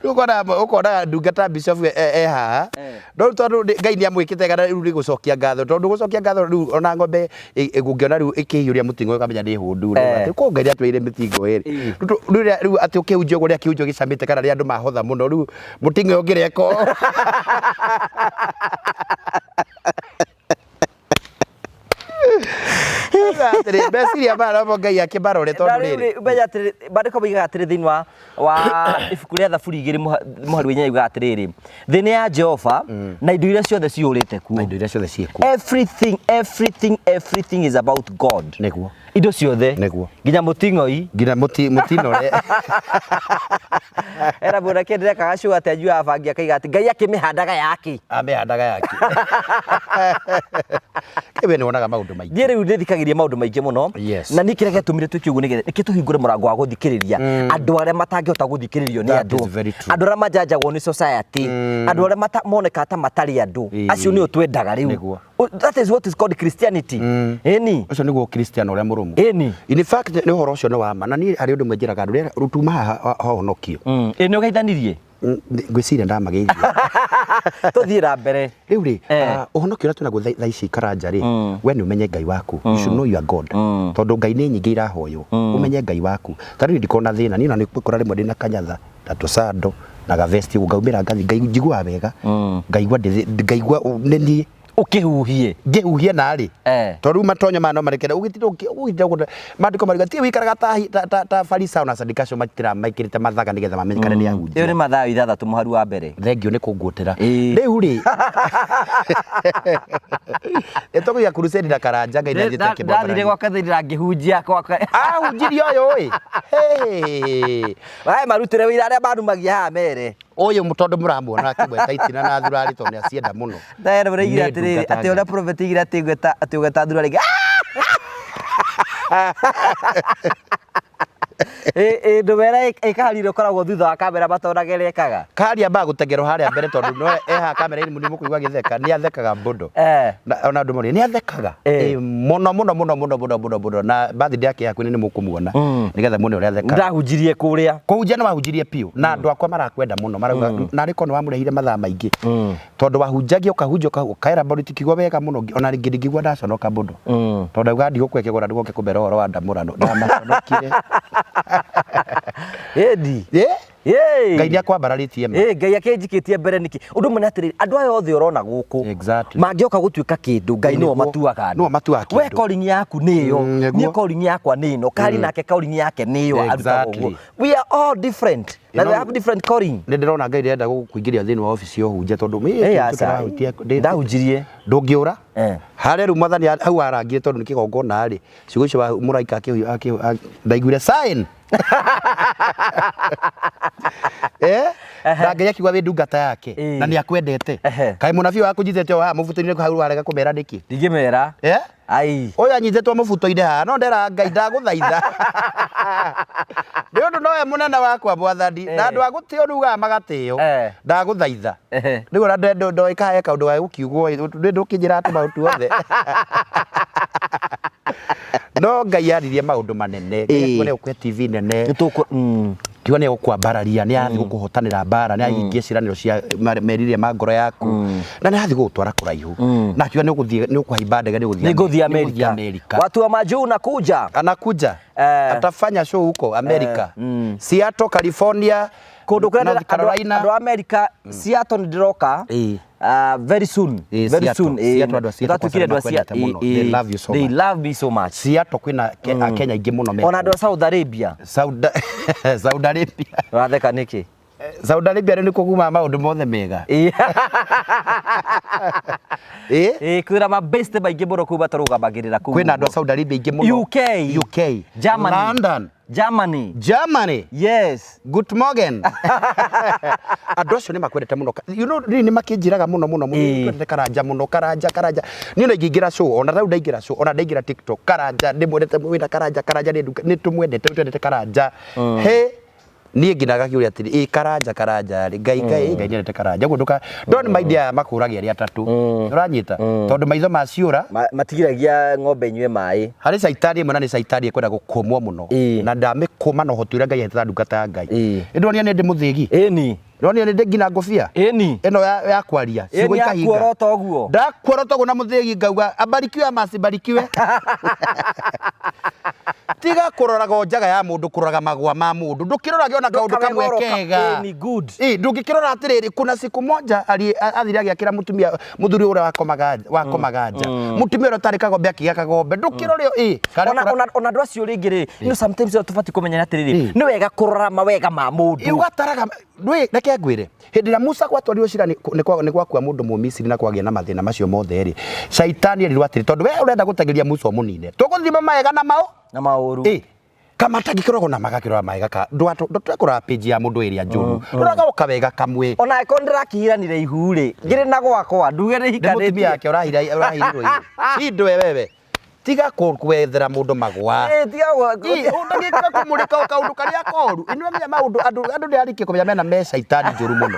Rĩu ũkona ũkona ndungata bishop e haha no rĩu tondũ Ngai nĩ amwĩkĩte wega na rĩu nĩ gũcokia ngatho tondũ gũcokia ngatho rĩu ona ng'ombe ũngĩona rĩu ĩkĩiyũria mũting'oe ũkamenya nĩ hũndu rĩu atĩ ko Ngai nĩ atwĩire mĩting'oe ĩrĩ rĩu rĩu atĩ ũkĩhunjia ũguo rĩrĩa kĩhunjio gĩcamĩte kana rĩrĩa andũ mahotha mũno rĩu mũting'oe ũngĩreka ũũ. Atĩrĩ, meciria maya nomo Ngai akĩmarore tondũ Na rĩu rĩrĩ rĩ, menya atĩrĩ, maandĩko moigaga atĩrĩ thĩinĩ wa wa ibuku rĩa Thaburi igĩrĩ mũhari wa inya yugaga atĩrĩrĩ, thĩ nĩ ya Jehova na indo iria ciothe ciyũrĩte kuo. Na indo iria ciothe ciĩ kuo. Everything, everything, everything is about God. Nĩguo. Indo ciothe. Nĩguo. Nginya mũting'oi. Nginya mũtinore. Era mwanake ndĩrekaga show atĩ anyuaga bangi akaiga atĩ Ngai akĩmĩhandaga yake. Amĩhandaga yake. Kĩwe nĩ wonaga maũndũ maingĩ. Niĩ rĩu nĩthikagĩrĩria maũndũ maingĩ mũno. Yes. Na niĩ kĩrĩa gĩatũmire twĩke ũguo nĩgetha nĩkĩo tũhingũre mũrango wa gũthikĩrĩria andũ arĩa matangĩhota gũthikĩrĩrio nĩ That andũ. is very true. Andũ arĩa manjanjagwo nĩ society. Andũ arĩa monekaga ta matarĩ andũ. Acio nĩo twendaga rĩu. Nĩguo. That is what is called Christianity. Ĩni. Ũcio nĩguo Kristiano ũrĩa mũrũmu. Ĩni. In fact nĩ ũhoro ũcio nĩ wa ma na niĩ harĩ ũndũ ũmwe njĩraga andũ rĩrĩa rĩu tuma haha hahonokio. Ĩ nĩ ũgeithanirie? Ngwĩciria ndamageithia. Tũthiĩ na mbere. Rĩu rĩ, Eh. ũhonokio ũrĩa twĩnaguo thaa ici Karanja rĩ, we nĩ ũmenye Ngai waku. You should know your God. Tondũ Ngai nĩ nyingĩ irahoywo. Ũmenye Ngai waku. Ta rĩu ndikoragwo na thĩna, niĩ ona nĩ ngũkora rĩmwe ndĩna kanyatha na tũcando na gavesti ũguo ngaumĩra ngathiĩ njiguaga wega. Ngaigua ngaigua nĩ niĩ. Ũkĩhuhie. Ngĩhuhie narĩ. Eh. Tondũ rĩu matonyo maya no marekere ũgĩtinda ũgĩtinda ũguo maandĩko mariuga tiga wĩikaraga ta Farisayo na Sadukayo matira maikĩrĩte mathaga nĩgetha mamenyekane nĩ ahunjia. Ĩyo nĩ Mathayo ithathatũ mũhari wa mbere. Thengiũ nĩ kũnguotera. Ĩĩ. Rĩu rĩ nĩ tũkũiga crusade na Karanja Ngai nĩ athiĩte Ndathire akĩmwambarania. gwa Kathirira ngĩhunjia gwaka. Ahunjirie ũyũ ĩ. Hey. Wae marutĩre wĩra arĩa manumagia haha mere. Ũyũ tondũ mũramuona akĩgweta itina na thurari tondũ nĩ acienda mũno. Ndayera ũraigire Nĩ atĩrĩrĩ ndungata atĩ ũrĩa prophet igire atĩ ngweta atĩ ũgweta thurari Ĩ ĩ ndũmera ĩkaharire ũkoragwo thutha wa kamera matonaga ĩrĩa ĩkaga. Karia ambaga gũtengerwo harĩa mbere tondũ no eha kamera-inĩ nĩ mũkũigua agĩtheka nĩ athekaga mũno. Eh. Na ona andũ moria nĩ athekaga. Eh. Ĩ, mũno mũno mũno mũno mũno mũno mũno na birthday yake hakuhĩ nĩ mũkũmuona nĩgetha muone ũrĩa athekaga. Ndahunjirie kũrĩa. Kũhunjia nĩ wahunjirie biũ na andũ akwa marakwenda mũno marauga narĩ korwo nĩ wamũrehire mathaa maingĩ tondũ wahunjagia ũkahunjia ũkaera borithi kigua wega mũno ona rĩngĩ ndingĩigua ndaconoka mũno tondũ ndauga ndigũkua kĩgũra ndũgoke kũmera ũhoro wa ndamũrano ndamaconokire. Ĩndi. Ĩ? Yay! Ngai nĩ akwambararĩtie ma. Ĩ, Ngai akĩnjikĩtie mbere nĩkĩ ũndũ ũmwe nĩ atĩrĩrĩ andũ aya othe ũrona gũkũ Exactly. mangĩoka gũtuĩka kĩndũ Ngai nĩo Nĩguo. matuaga andũ. Nĩo matuaga we kĩndũ. calling yaku nĩ ĩyo nĩguo. niĩ calling yakwa nĩ ĩno kari nake calling yake nĩ ĩyo arutaga Exactly. ũguo we are all different na You we know- have different calling nĩ ndĩrona Ngai ndĩrenda gũkũingĩria thĩinĩ wa obici ya ũhunjia tondũ Ĩ, aca. Ndahunjirie. ndũngĩũra Eh. harĩa rĩu mwathani hau arangire tondũ nĩ kĩgongona rĩ ciugo icio mũraika ndaiguire sign Eh? Na Ngai akiuga wĩ ndungata yake na nĩ akwendete. Kaĩ mũnabii waku nyitĩte o haha mũbuto-inĩ hau warega kũmera nĩkĩ? Ndingĩmera. Eh? Ai. Ũyũ anyitĩtwo mũbuto-inĩ haha no ndera Ngai ndagũthaitha. Nĩ ũndũ nowe mũnene wakwa mwathani na andũ a gũtĩo nĩ ugaga magatĩo. Ndagũthaitha. Rĩu ona ndoĩ kana he kaũndũ ga gũkiugwo ĩ, nĩ ndũkĩnjĩra tũmaũndũ tuothe. No Ngai aririe maũndũ manene. Ngai akiuga nĩ egũkũhe TV nene. Kiuga nĩ egũkwambararia, nĩ arathiĩ gũkũhotanĩra mbara, nĩ ahingie ciĩranĩro cia merirĩria ma ngoro yaku, na nĩ arathiĩ gũgũtwara kũraihu. Na akiuga nĩ ũgũthiĩ, nĩ ũkũhaimba ndege nĩ ũgũthiĩ Nĩ ngũthiĩ nĩ ũgũthiĩ Amerika. Amerika. Watu wa majuu nakuja. Anakuja. Atafanya show huko Amerika. Seattle, California, Kũndũ kũrĩa North Carolina. andũ a America, Seattle nĩ ndĩroka. Very soon. Ĩĩ, Very Seattle. soon. Ĩĩ. Seattle, andũ a Seattle Twatuĩkire andũ a kwanza nĩ makwendete mũno. ĩĩ, They love you so They much. love me so much. Seattle kwĩna Akenya aingĩ mũno me Ona andũ a Saudi Arabia. Saudi Saudi Arabia. Ũratheka nĩkĩ? Saudi Arabia rĩu nĩkuo kumaga maũndũ mothe mega. Ĩĩ. Ĩĩ. Ĩĩ, kwĩna mabeste maingĩ mũno kũu matarũgamagĩrĩra kũu. Kwĩna andũ a Saudi Arabia aingĩ mũno. UK. UK. Germany. London. Germany. Germany. Yes. Good morning. Andũ acio nĩ makwendete mũno. You know, rĩu nĩ makĩnjĩraga mũno mũno mũno. Ĩĩ. Twendete Karanja mũno, Karanja, Karanja. Niĩ ona ingĩingĩra show, ona rĩu ndaingĩra show, ona ndaingĩra TikTok, Karanja, ndĩmwendete wĩna Karanja, Karanja nĩ nduka, nĩ tũmwendete, twendete Karanja. He, niĩ nginya ngakĩũria atĩrĩ, ĩ Karanja, Karanja rĩ, Ngai, Ngai, Ngai nĩendete Karanja. Ũguo ndũka, don't mind aya makũragia arĩa atatũ. Ũranyita? Tondũ maitho maciũra, Matigiragia ng'ombe inyue maĩ. Harĩ caitani ĩmwe na nĩ caitani ĩkwenda gũkũmwo mũno. Na ndamĩkũma na ũhoti ũrĩa Ngai ahete ndungata ya Ngai. Nĩndonire nĩ ndĩ mũthĩgi. Ndonire nĩ ndĩ nginya ngũbia. Ĩno ya kwaria. Ciugo Ĩni ya ikahinga. kuorota ũguo. Ndakuorota ũguo na mũthĩgi ngauga abarikiwe ama asibarikiwe. Tiga kũroraga o njaga ya mũndũ kũroraga magwa ma mũndũ. Ndũkĩrorage ona kaũndũ kamwe kega. Ĩni good. Ĩ, ndũngĩkĩrora atĩrĩrĩ, kuna siku moja athire agĩakĩra mũtumia mũthuri ũrĩa wakomaga nja. Mũtumia ũrĩa ũtarĩ kagombe akĩgĩa kagombe. Ndũkĩrore ĩ, karĩa Ona kũra- ona ona andũ acio rĩngĩ rĩ, you know sometimes tũbatiĩ kũmenya atĩrĩrĩ, Ĩ. nĩ wega kũrora mawega ma mũndũ. Ĩ, ũgataraga ndũĩ, reke ngwĩre hĩndĩ ĩrĩa Musa gwatwarirwo cira nĩ gwakua mũndũ Mũmisiri na kwagĩa na mathĩna macio mothe rĩ, caitani erirwo atĩrĩ, tondũ we ũrenda gũteng'eria Musa ũmũnine, tũgũthima maega na mao Na maũru. Ĩ, kamatangĩkĩroragwo na magakĩrora maega ka ndũtekũrora page ya mũndũ ĩrĩa njũru, roraga o kawega kamwe. Ona angĩkorwo ndĩrakĩhiranire ihu rĩ, ngĩrĩ na gwakwa, nduge nĩ Nĩ mũtumia hikanĩtie. yake ũrahirirwo ihu. Shindwe wewe. Tiga kwethera mũndũ magwa. Ĩ, tiga Ĩ, ũndagĩka kũmũrĩka o kaũndũ karĩa koru. Ĩno nĩ maũndũ andũ nĩ arĩkie kũmenya mena me caitani njũru mũno.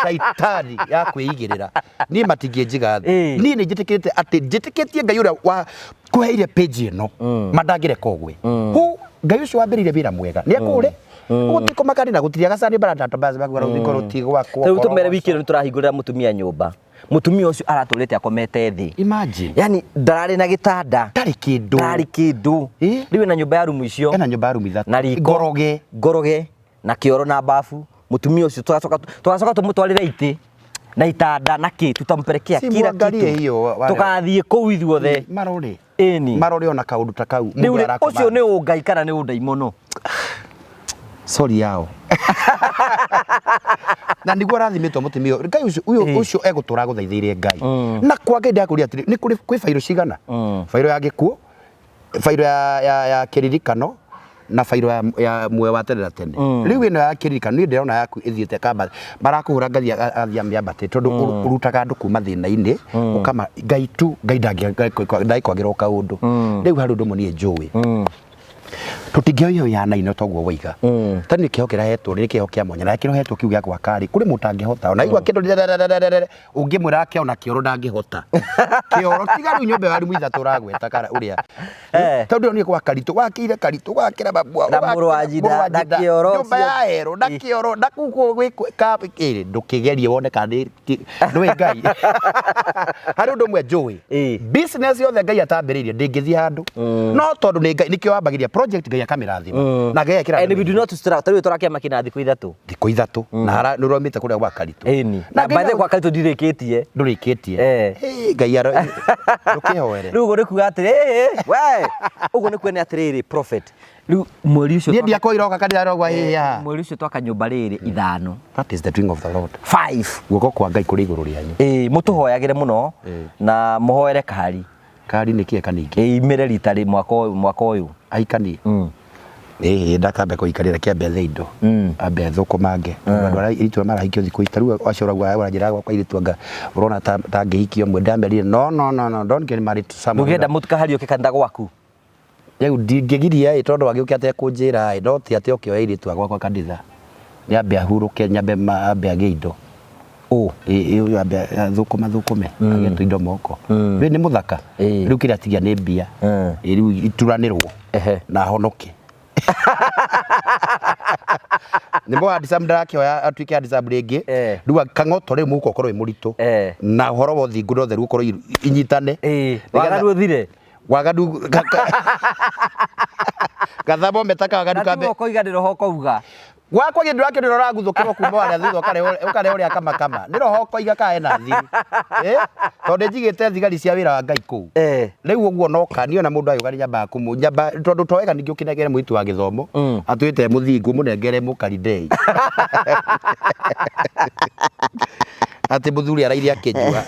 Caitani ya kwĩigĩrĩra. Niĩ matingĩnjiga thĩ. Niĩ nĩ njĩtĩkĩrĩte atĩ njĩtĩkĩtie Ngai ũrĩa wa kũheire page ĩno mandangĩreka ũgwe. Who Ngai ũcio wambĩrĩire wĩra mwega. Nĩ ekũũre. Gũtirĩ kũmakania na gũtirĩ agacani bara na Tobias makuga rũthingo rũtigwakwo. Rĩu tũmere wiki ĩno nĩtũrahingũrĩra mũtumia nyũmba. Mũtumia ũcio aratũrĩte akomete thĩ. Imagine. Yani ndararĩ na gĩtanda. Ndarĩ kĩndũ. Ndarĩ kĩndũ. Rĩu ena nyũmba ya rumu icio. Ena nyũmba ya rumu ithatũ. Na riko. Ngoroge. Ngoroge na kĩoro na bafu. Mũtumia ũcio tũgacoka tũmũtwarĩre itĩ na itanda na kĩ, tutampelekea Si kila muangalie kitu. hiyo wale. Tũgathiĩ kũu ithuothe. Marore. Ĩni. Marore ona kaũndũ ta kau. Rĩu Mũndũ rĩ, arakoma. ũcio nĩ ũngai kana nĩ ũndaimono? Sorry yao. Na niguo arathimĩtwo mũtumia ũyũ. Ngai ũcio, ũyũ ũcio egũtũra agũthaithĩire Ngai. Na kwa Ngai ndakũria atĩrĩ, nĩ kũrĩ kwĩ bairũ cigana? Bairũ ya gĩkuũ, bairũ ya kĩririkano, na bairũ ya muoyo wa tene na tene. Rĩu ĩno ya kĩririkano niĩ ndĩrona yaku ĩthiĩte kamba marakũhũra ngathi athiĩ amĩambatĩte tondũ ũrutaga andũ kuma thĩna-inĩ, ũkama Ngai tu, Ngai ndangĩkwagĩra o kaũndũ. Rĩu harĩ ũndũ ũmwe niĩ njũĩ. Tũtingĩoya ĩyo toguo waiga. Tondũ nĩ kĩheo kĩrahetwo nĩ kĩheo kĩa mwanya na kĩrĩa ũhetwo kiu gĩa gwaka rĩ, kũrĩ mũtangĩhota. Ona igua kĩndũ ũngĩmwĩra ake ona kĩoro ndangĩhota. Kĩoro tiga rĩu nyũmba ya rumu ithatũ ũragweta kana ũrĩa. Tondũ nĩ gwa karitũ, wakĩire karitũ, wakĩra mabua, Na mũrũ wa nyina, na kĩoro nyũmba ya erũ, na kĩoro, na kũu gwĩ ka ĩrĩ, ndũkĩgerie wone kana nĩ ndũĩ Ngai. Harĩ ũndũ ũmwe njũĩ. Business yothe Ngai atambĩrĩirie ndĩngĩthiĩ handũ. No tondũ nĩ Ngai nĩkĩo wambagĩria project Ngai akamĩrathima. Na Ngai ekĩra And we do not struggle. Tarĩu tũrakĩama kĩna thikũ ithatũ. Thikũ ithatũ. Na hara nĩ ũraumĩte kũrĩa gwa karitũ. Ĩni. Na by the way gwa karitũ ndirĩkĩtie. Ndũrĩkĩtie. Hĩ, Ngai aro ndũkĩhoere. Rĩu ũguo nĩ kuga atĩrĩ, we. Ũguo nĩ kuga atĩrĩrĩ prophet. Rĩu mweri ũcio Niĩ ndiakwa iroka kanitha rogwa hĩ haha. Mweri ũcio twaka nyũmba rĩrĩ ithano. That is the doing of the Lord. 5. Guoko kwa Ngai kũrĩ igũrũ rĩanyu. Ĩĩ, mũtũhoyagĩre mũno na mũhoere kahari. Kahari nĩ kĩĩ kaningĩ? Ĩĩ, imĩre rita rĩ mwaka ũyũ, mwaka ũyũ. Ahikanie. Ĩĩ, ndakambe kũikarĩra kĩambe ethe indo, ambe athũkũmange. Andũ arĩa airĩtu arĩa marahikio thikũ ici, ta rĩu acio ũrauga ũranjĩra gwakwa airĩtu anga ũrona ta ta ngĩhikia ũmwe, ndamerire no no no no, don't get married to someone. Ndũngĩenda mũtikahariũke kanitha gwaku? Rĩu ndingĩgiria ĩ tondũ agĩũke atekũnjĩra ĩ, no ti atĩ oke oe airĩtu a gwakwa kanitha. Nĩ ambe ahurũke, nyambe ambe agĩe indo. Ũ? Ĩ ũyũ ambe athũkũma thũkũme, agĩe tũindo moko. Rĩu nĩ mũthaka, rĩu kĩrĩa atigia nĩ mbia. Ĩ rĩu ituranĩrwo na ahonoke. Nĩ mũ handsome ndarakĩoya atuĩke handsome rĩngĩ. Rĩu kang'oto rĩu mũhuko ũkorwo wĩ mũritũ. Na ũhoro wa ũthingu na ũtheru ũkorwo inyitane. Waganu ũthire. Waganu gathermometer ka waganu Na kambe. tiwe ũkoiga nĩ roho ũkauga. Gwakwa gä ndå nä ũraguthũkĩrwo kuma harĩa thutha ũkarehwo ũrĩa kamakama nĩ roho ũkoiga kana ena thiri. Tondũ njigĩte thigari cia wĩra wa Ngai kũu. Rĩu ũguo noka niĩ ona mũndũ agĩũka nĩ nyambaga kũmũ nyamba tondũ to wega ningĩ ũkĩnengere mũirĩtu wa gĩthomo atwĩte mũthingu mũnengere mũkaridei. Atĩ mũthuri araire akĩnyua.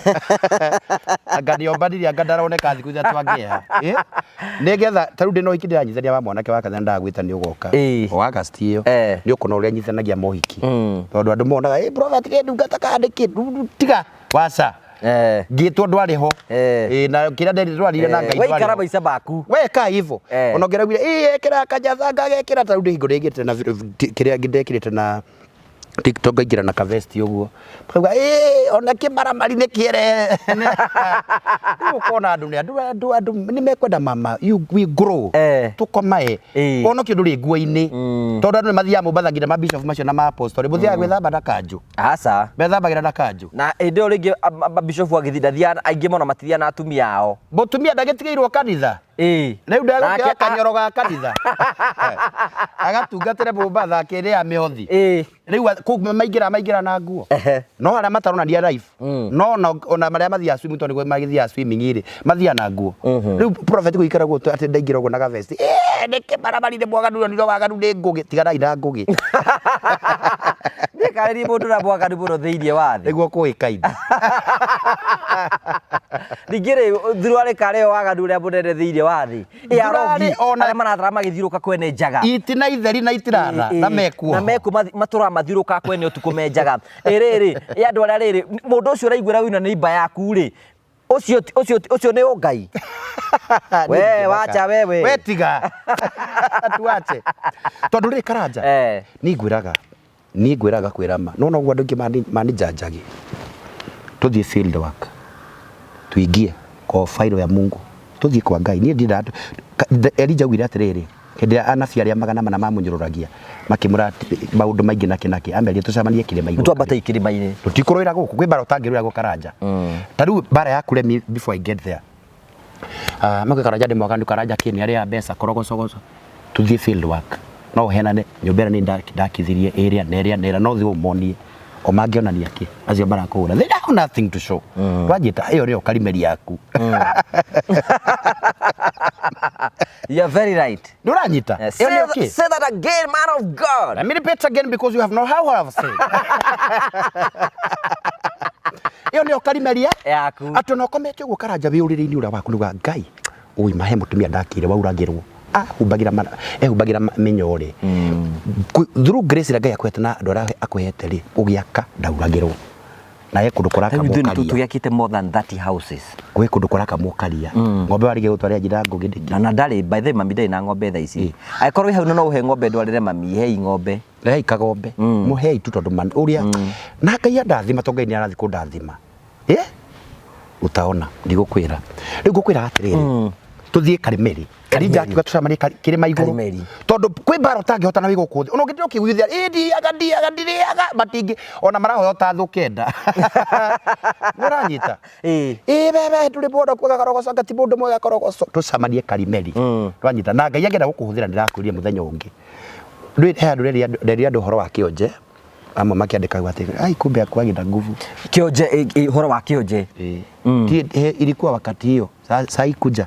Anga nĩombanirie anga ndaroneka thikũ ithatũ angĩeha. Nĩgetha ta rĩu ndĩna ũhiki ndĩranyitithania wa mwanake wa kanitha ndagwĩta nĩ ũgoka. O August ĩyo. Nĩ ũkona ũrĩa nyitithanagia mohiki. Tondũ andũ monaga ĩ prophet nĩ ndungata kana nĩkĩ tiga waca. Ngĩtwo ndwarĩ ho. Ĩ na kĩrĩa ndwarire na Ngai ndwarĩ ho. Waikara maica maku. Weka hivyo. Ona ũngĩraugire ĩ ekĩra kanyatha ngagekĩra ta rĩu ndĩ hingo ndĩgĩte na kĩrĩa ndekĩrĩte na TikTok ngaingĩra na kavesti ũguo. Makauga ĩ ona kĩmaramari nĩ kĩere. Rĩu ũkona andũ nĩ andũ andũ andũ nĩ mekwenda mama you we grow. Tũkomae. Ũhonokio ndũrĩ nguo-inĩ. Tondũ andũ nĩ mathiaga Mombatha nginya ma bishop macio na ma apostle. Mũthiaga gwĩthamba na kanjũ. Aca. Methambagĩra na kanjũ. Na hĩndĩ ĩyo rĩngĩ mabishopu agĩthiĩ ndathiaga aingĩ mũno matithiaga na atumia ao. Mũtumia ndagĩtigĩirwo kanitha. Rĩu ndegũkĩoya kanyoro ga kanitha. Agatungatĩre Mombatha akĩrĩa mĩhothi. Rĩu kũu maingĩra maingĩra na nguo. No arĩa mataronania live. No ona marĩa mathiaga swimming tondũ nĩguo magĩthiaga swimming rĩ, mathiaga na nguo. Rĩu prophet gũikara ũguo atĩ ndaingĩra ũguo na gavesti. Ĩĩ nĩ kĩmaramari nĩ mwaganu nĩ waganu nĩ ngũgĩ. Tiganai na ngũgĩ. Niĩ karĩrie mũndũ ũrĩa mwaganu mũno thĩinĩ wa thĩ. Nĩguo kũĩkaine. Ningĩ rĩ, thuruarĩ karĩ yo waganu ũrĩa mũnene thĩinĩ wa thĩ. Ĩ arogi Thuruarĩ ona- arĩa maratara magĩthiũrũka kwene njaga. Itina itheri na itiratha na mekuo. Na mekuo matũraga mathiũrũrũkaga kwene ũtukũ me njaga. Ĩ rĩrĩ, ĩ andũ arĩa rĩrĩ, mũndũ ũcio ũraiguĩra wĩna neighbor yaku rĩ, ũcio ũcio ũcio nĩ ũngai. We wacha wewe. We tiga. Tuache. Tondũ rĩ Karanja. Niĩ ngwĩraga niĩ ngwĩraga kwĩra ma no noguo andũ aingĩ manijanjagi tũthiĩ field work tuingie kwa failo ya Mungu tũthiĩ kwa Ngai niĩ ndindaga Elijah augire atĩrĩrĩ hĩndĩ ĩrĩa anabii arĩa 400 mamũnyũrũragia makĩmwĩra maũndũ maingĩ nakĩ nakĩ amerire tũcemanie kĩrĩma igũrũ Twambate ikĩrĩma-inĩ. Tũtikũrũĩra gũkũ kwĩ mbara ũtangĩrũĩra gũ Karanja ta rĩu mbara yaku let me before I get there. Mauge Karanja nĩ mwaganu, Karanja kĩ nĩ arĩaga mbeca korogocogoco. Tũthiĩ field work. No ũheanane nyũmba ĩrĩa niĩ ndakithirie ĩrĩa na ĩrĩa na ĩrĩa no ũthiĩ ũmonie. O mangĩonania kĩ? Acio marakũhũra. They have nothing to show. Twanjĩta ĩyo nĩyo karimeri yaku. You are very right. Nĩ ũranyita? Ĩyo nĩyo kĩ? Say that again, man of God. Let me repeat again because you have no how I have said. Ĩyo nĩyo karimeri yaku. Atĩ ona ũkomete ũguo Karanja wĩ ũrĩrĩ-inĩ ũrĩa waku nĩugaga Ngai ũi mahe mũtumia ndakĩire wauragĩrwo. Ahumbagĩra mara ehumbagĩra mĩnyore. Through grace ĩrĩa Ngai akũhete na andũ arĩa akũhete rĩ, ũgĩaka ndauragĩrwo. Na he kũndũ kũrakamwo Rĩu ithuĩ karia. tũgĩakĩte more than 30 houses. Gwĩ kũndũ kũrakamwo karia. Ng'ombe warĩkia gũtwarĩra njĩra ngũgĩ ndĩkĩ. Na na ndarĩ by the way mami ndarĩ na ng'ombe thaa ici. Angĩkorwo wĩ hau na no ũhe ng'ombe ndwarĩre mami, hei ng'ombe. Rehei kagombe. Mũhei tu tondũ man ũrĩa na Ngai andathima tondũ Ngai nĩ arathiĩ kũndathima. Eh? Utaona ndigũkwĩra. Rĩu ngũkwĩra atĩrĩrĩ. Tũthiĩ Karimeli. Karija akiuga tũcemanie kĩrĩma igũrũ. Karimeli. Tondũ kwĩ mbara ũtangĩhotana wĩ gũkũ thĩ. Ona ũngĩthiĩ ũkĩiguithia ĩ ndiaga ndiaga ndirĩaga matingĩ ona marahoya ũtathũ kenda. Nĩ ũranyita? Ĩĩ. Ĩ bebe ndũrĩ mũndũ kuoga karogoco anga ti mũndũ mwega karogoco. Tũcemanie Karimeli. Nĩwanyita? Na Ngai angĩenda gũkũhũthĩra ndĩrakwĩrire mũthenya ũngĩ. Ndũĩ he handũ nderire andũ ũhoro wa kĩonje. Amwe makĩandĩka atĩ ai kumbe akuagi na nguvu. Kĩonje ũhoro wa kĩonje. Ĩĩ. Ti ilikuwa wakati hiyo. Sai kuja.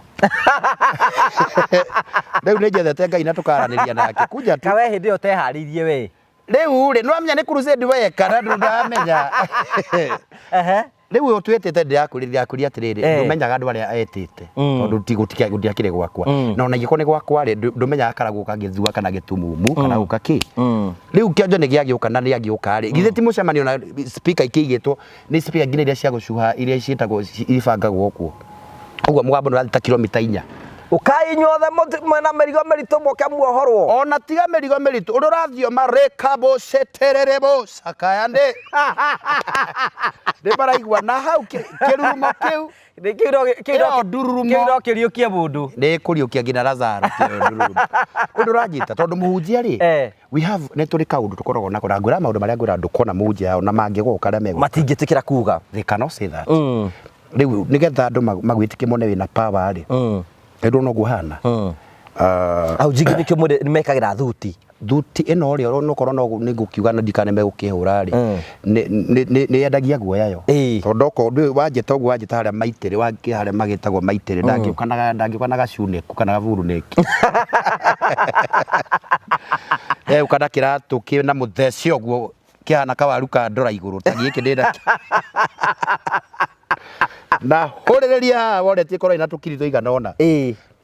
Rĩu nĩ njethete Ngai na tũkaranĩria nake. Kuja tu. Kawe hĩndĩ ĩyo ũteharĩirie we. Rĩu rĩ, nĩwamenya nĩ crusade weka na ndũramenya. Ehe. Rĩu ũyũ twĩtĩte ndĩrakũria atĩrĩrĩ, ndũmenyaga andũ arĩa etĩte, tondũ ti gũtiakĩrĩ gwakwa, na ona ingĩkorwo nĩ gwakwa rĩ, ndũmenyaga kana gũka gĩthua kana gĩtumumu kana gũka kĩ. Rĩu kĩonjo nĩ gĩagĩũka na nĩ agĩũka rĩ, githĩ ti mũcemanio na speaker ikĩigĩtwo, nĩ speaker nginya iria cia gũcuha iria ciĩtagwo ibangagwo kuo. Ũguo mũgambo nĩ ũrathiĩ ta kilomita inya. Ũkai inyuothe mwĩna mĩrigo mĩritũ mũke muohorwo. Ona tiga mĩrigo mĩritũ, ũrĩa ũrathioma rekabo cetererebo sakayande. Nĩ maraigua na hau kĩrurumo kĩu. Ĩyo ndururumo. Kĩu no kĩriũkie mũndũ. Nĩ kũriũkia nginya Lazaro kĩo ndururumo. Ũndũ ũranyita tondũ mũhunjia rĩ, we have nĩ tũrĩ kaũndũ tũkoragwo nako na ngwĩra maũndũ marĩa ngwĩra ndũkona mũhunjia hau na mangĩgoka arĩa megũka. Matingĩtĩkĩra kuga. They cannot say that. Rĩu nĩgetha andũ magwĩtĩkie mone wĩna power rĩ, rĩu noguo hana. Au njingĩ nĩkĩo mwene mekagĩra thuti. Thuti ĩno rĩ, onokorwo no nĩ ngũkiuga na ndikane megũkĩhũra rĩ, nĩ yendagia guoya yo. Tondũ okorwo ndũĩ wanjĩta ũguo wanjĩta harĩa maitĩrĩ, wakĩ harĩa magĩtagwo maitĩrĩ, ndangĩũka na ndangĩũka na gacunĩku kana gaburunĩki. Egũka na kĩratũ kĩna mũthece ũguo kĩhana kawaru ka ndora igũrũ ta gĩkĩ ndĩ nakĩo. Na hũrĩrĩria haha wallet ĩkorwo ĩna tũkiri tũigana ũna.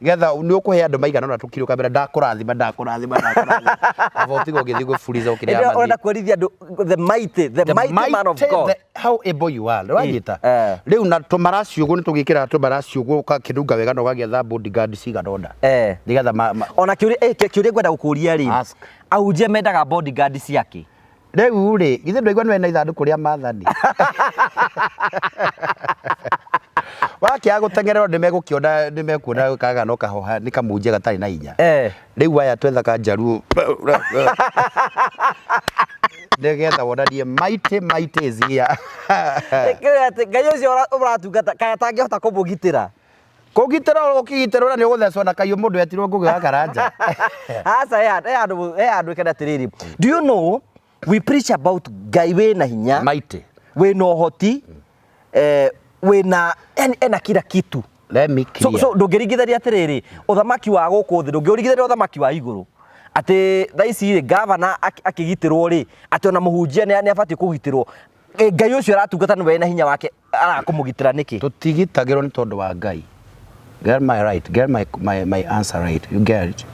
Nĩgetha nĩ ũkũhe andũ maigana ũna tũkiri ũkamera ndakũrathima ndakũrathima ndakũrathima. Aba ũtige ũgĩthiĩ gũburiza ũkĩrĩa Hĩndĩ ĩyo ũrenda kuonithia andũ the mighty, the mighty man of God. How able you are. Nĩwanyita? Rĩu na tũmaraci ũguo nĩ tũgĩkĩraga tũmaraci ũguo ũgakĩnunga wega na ũgagĩetha bodyguard cigana ũna. Nĩgetha Ona kĩũria ngwenda gũkũria rĩ, Ask. Ahunjia mendaga bodyguard ciake. Rĩu rĩ, githĩ ndwaigua nĩwe na ithandũkũ rĩa maathani? Wakĩaga gũteng'ererwo nĩmegũkĩona nĩmekuona kaga no kahoha nĩ kamũnjia gatarĩ na hinya. Rĩu aya twethaga njaruo nĩgetha wonanie mighty mighty is here. Ngai ũcio ũratungata kaĩ atangĩhota kũmũgitĩra? Kũgitĩra ũkĩgitĩrwo na nĩ ũgũthecwo na kaiũ mũndũ etirwo Ngũgĩ wa Karanja. Aca he handũ he handũ he handũ ĩkenda atĩrĩrĩ. Do you know we preach about Ngai wĩna hinya, Mighty. wĩna ũhoti, wĩna yani ena kila kitu. Let me clear. So ndũngĩringithania atĩrĩrĩ, ũthamaki wa gũkũ thĩ ndũngĩũringithania ũthamaki wa igũrũ. Atĩ thaa ici rĩ, gavana akĩgitĩrwo rĩ, atĩ ona mũhunjia nĩ abatiĩ kũgitĩrwo. Ngai ũcio aratungata nĩwe wĩna hinya wake araga kũmũgitĩra nĩkĩ? Tũtigitagĩrwo nĩ tondũ wa Ngai. Get my right, get my answer right. You get it?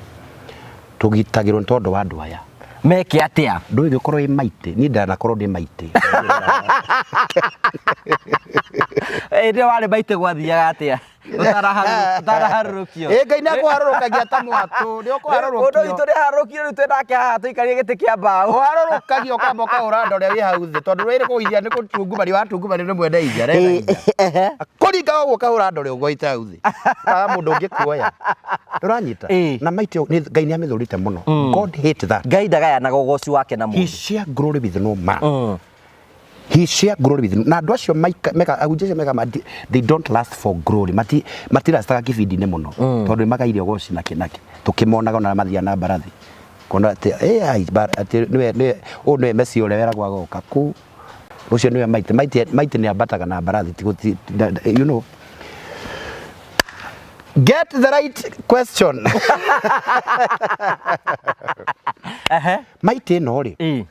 Tũgitagĩrwo nĩ tondũ wa andũ aya. Meke atĩa? Ndũĩ gĩkorwo wĩ maitĩ, niĩ ndanakorwo ndĩ maitĩ. Hĩndĩ ĩyo warĩ maitĩ gwathiaga atĩa? Ũtaraharũrũkio. Ĩ Ngai nĩ akũharũrũkagia ta mwatũ, nĩ ũkũharũrũkio. Mũndũ witũ nĩ aharũrũkio rĩu twĩ nake haha tũikarie gĩtĩ kĩa mbaũ. Ũharũrũkagio ũkamba ũkahũra andũ arĩa wĩ hau thĩ tondũ wĩrĩ kũgũithia nĩ gũtungumanio watungumanio nĩ mwene inya arenda inya. Kũringa ũguo ũkahũra andũ arĩa ũgũite hau thĩ. Ũkaga mũndũ ũngĩ kuoya. Ndũranyita? Na maitũ Ngai nĩ amĩthũrĩte mũno. God hate that. Ngai ndagayanaga ũgoci wake na He mũndũ. share glory with no man. He share glory with na andũ acio maika meka ahunjia acio meka mati, they don't last for glory mati matirastaga kibindi-inĩ mũno tondũ nĩ magaire ũgoci nake nake tũkĩmonaga ona mathiaga na mbarathi kuona atĩ eh ai atĩ nĩwe nĩwe ũyũ nĩwe Messi ũrĩa weragwo agoka kũ ũcio nĩwe maitĩ maitĩ maitĩ nĩ ambataga na mbarathi ti gũti you know get the right question. Maitĩ ĩno rĩ,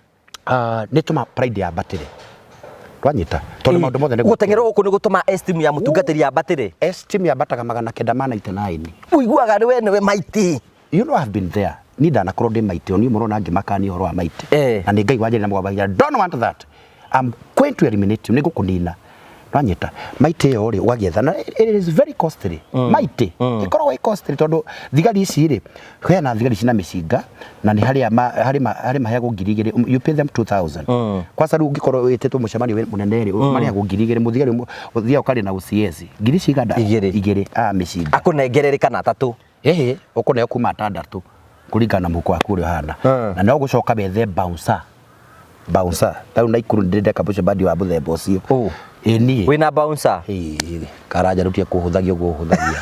nĩ tũma pride yambatĩre twanyita tondũ maũndũ mothe nĩ Gũteng'era gũkũ nĩ gũtũma esteem ya mũtungatĩri yambatĩre. Esteem yambataga 999. Ũiguaga nĩ we nĩwe maitĩ. You know I've been there. Niĩ ndanakorwo ndĩ maitĩ o niĩ mũrona ngĩmakania ũhoro wa maitĩ. Na nĩ Ngai wanjĩrire na mũgambo akiuga don't want that. I'm going to eliminate you, nĩ ngũkũnina. Nwanyita maitĩ ĩyo rĩ ũgagĩetha na it is very costly. Maitĩ ĩkoragwo ĩ costly tondũ thigari ici rĩ hena thigari cina mĩcinga na nĩ harĩa harĩ harĩ maheagwo 2000, you pay them 2000. Kwanza rĩu ũngĩkorwo wĩtĩtwo mũcemanio mũnene rĩ marĩhagwo 2000 mũthigari ũmwe ũthiaga ũkarĩa na OCS ngiri cigana Igĩrĩ. Igĩrĩ a mĩcinga. Akũnengerere kana atatũ. Ĩhĩ ũkũneo kuma atandatũ kũringana na mũhuko waku ũrĩa ũhana. Na no gũcoka wethe bouncer. Bouncer. Tarĩu Naikuru nĩ ndeka mũcemanio wa mũthemba ũcio. Ũ. Ĩ niĩ. Wĩna bouncer? Ĩĩ, Karanja rĩu tiga kũhũthagia ũguo ũhũthagia.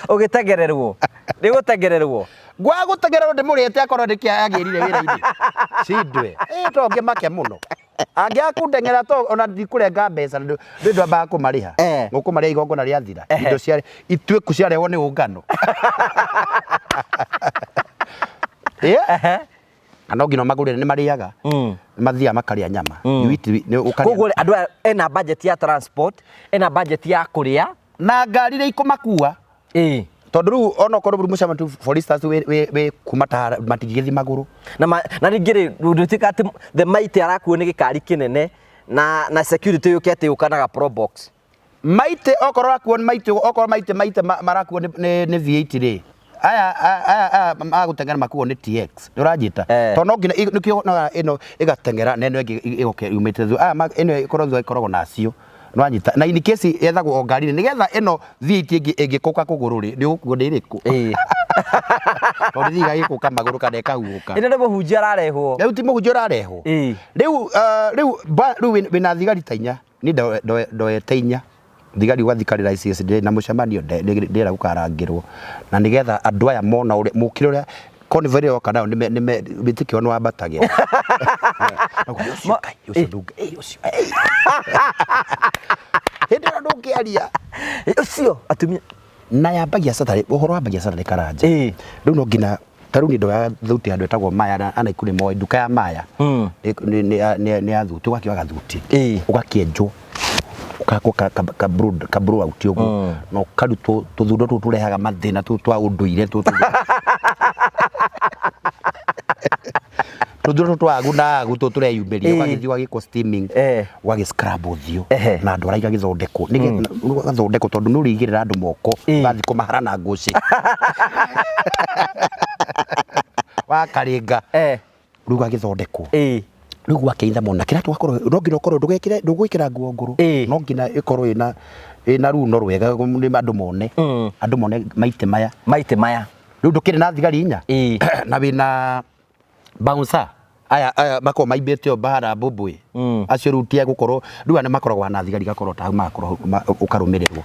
Ũgĩtengererwo. Nĩ gũtengererwo. Ngwaga gũtengererwo ndĩmũrĩte akorwo nĩkĩ agĩrire wĩra-inĩ. Cindwe. Ĩ to ngĩmake mũno. Angĩaga kũndeng'era to ona ndikũrenga mbeca nĩ ndwambaga kũmarĩha. Ngũkũmarĩha igongona rĩathira. Indo cia ituĩku ciarehwo nĩ ũngano. Na no nginya ũmagũrĩre, nĩ marĩaga. Nĩ mathiaga makarĩa nyama. You eat, nĩ ũkarĩa. Koguo rĩ, andũ aya ena budget ya transport, ena budget ya kũrĩa. Na ngari iria ikũmakua. Tondũ rĩu onokorwo rĩu mũcemanio tu for instance wĩ kuma ta matingĩgĩthiĩ magũrũ. Na na ningĩ rĩ, ndũtuĩka atĩ the mighty arakuo nĩ gĩkari kĩnene na security yũke atĩ yũkanaga pro box. Maitĩ okorwo akuo nĩ maitĩ okorwo maitĩ maitĩ marakuo nĩ V8 rĩ, aya aya aya magũteng'era makuo nĩ TX, nĩ ũranjĩta? Tondũ no nginya nĩkĩo wonaga ĩno ĩgateng'era na ĩno ĩngĩ ĩgoka yumĩte thutha. Aya ĩno ĩkorwo thutha ĩkoragwo na acio, nĩ wanyita? Na in case yethagwo o ngari-inĩ nĩgetha ĩno V8 ĩngĩ ĩngĩkũka kũgũrũ rĩ, nĩ ũgũkuo nĩ ĩrĩkũ? Tondũ ĩthiaga ĩgĩkũka magũrũ kana ĩkahuhũka. Ĩno nĩ mũhunjia ararehwo. Rĩu ti mũhunjia ũrarehwo. Rĩu rĩu rĩu wĩna thigari ta inya. Niĩ ndoete inya thigari ũgathikarĩra ICS ndĩrĩ na mũcemanio ndĩrenda gũkarangĩrwo na nĩgetha andũ aya mona ũrĩa mũkĩra ũrĩa convoy ĩrĩa yoka nayo wĩtĩkio wao nĩwambatagĩra. Ũcio Ngai, ũcio ndũngĩ, ũcio, Hĩndĩ ĩyo ndũngĩaria. Ũcio atumia. Na yambagia Saturday, ũhoro wambagia Saturday Karanja. Rĩu no nginya ta rĩu niĩ ndoyaga thuti handũ ĩtagwo Maya na Anaiku nĩ moĩ nduka ya Maya nĩ ya thuti ũgakĩoya gathuti ũgakĩenjwo ũkahakwo ka blow out ũguo na ũkarutwo tũthundo tũu tũrehaga mathĩna tũu twa ũndũire tũtũ tũthundo tũtũ twa agu na agu tũtũ tũreyumĩria ũgagĩthiĩ ũgagĩkwo steaming ũgagĩ scrub ũthiũ na ndwara igagĩthondekwo nĩgetha ũgathondekwo tondũ nĩ ũrĩigĩrĩra andũ moko ũgathiĩ kũmahara na ngũcĩ wakarĩnga rĩu ũgagĩthondekwo rĩu gwakĩitha mũno na kĩratũ gakorwo no nginya ũkorwo ndũgekĩre ndũgwĩkĩra nguo ngũrũ no nginya ĩkorwo ĩna runo rwega nĩ andũ mone andũ mone maitĩ maya maitĩ maya rĩu ndũkĩrĩ na thigari inya na wĩna bouncer aya aya makoragwo maimbĩte o mbara mbũmbũĩ acio rĩu ti egũkorwo rĩu aya nĩ makoragwo na thigari gakorwo ta hau magakorwo ũkarũmĩrĩrwo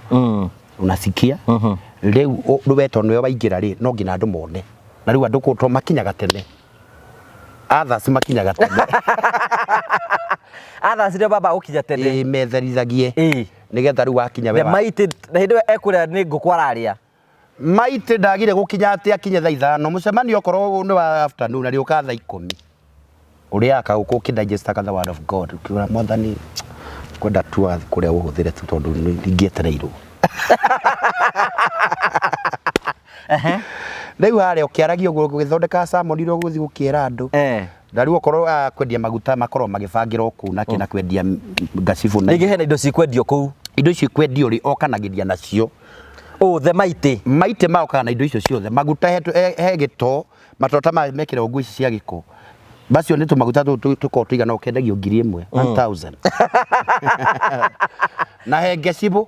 unasikia rĩu rĩu we tondũ nĩwe waingĩra rĩ no nginya andũ mone na rĩu andũ kũ makinyaga tene others makinyaga tene others nĩo baba gũkinya tene ĩĩ metherithagie nĩgetha rĩu wakinya we the mighty na hĩndĩ ĩyo ekũrĩa nĩ ngũkũ ararĩa Maitĩ ndagire gũkinya atĩ akinye thaa ithano mũcemanio okorwo nĩ wa afternoon arĩũka thaa ikũmi ũrĩaga kaũkũ ũkĩ digest the word of God ũkiuga mwathani kwenda tu kũrĩa ũhũthĩre tu tondũ ingĩetereirwo rĩu harĩa ũkĩaragia ũguo ũgĩthondeka sermon iria ũgũthiĩ gũkĩra andũ na rĩu okorwo kwendia maguta makorwo magĩbangĩra o kũu nakĩ na kwendia ngacibũ na rĩngĩ hena indo cikwendio kũu indo icio ikwendio rĩ okanagĩria nacio Oh, the mighty. Maitĩ maokaga na indo icio ciothe maguta he gĩto matota maya mekĩragwo nguo ici cia gĩko macio nĩ tũmaguta tũtũ tũkoragwo tũigana ũkendagio 1000 1000 na he ngecibũ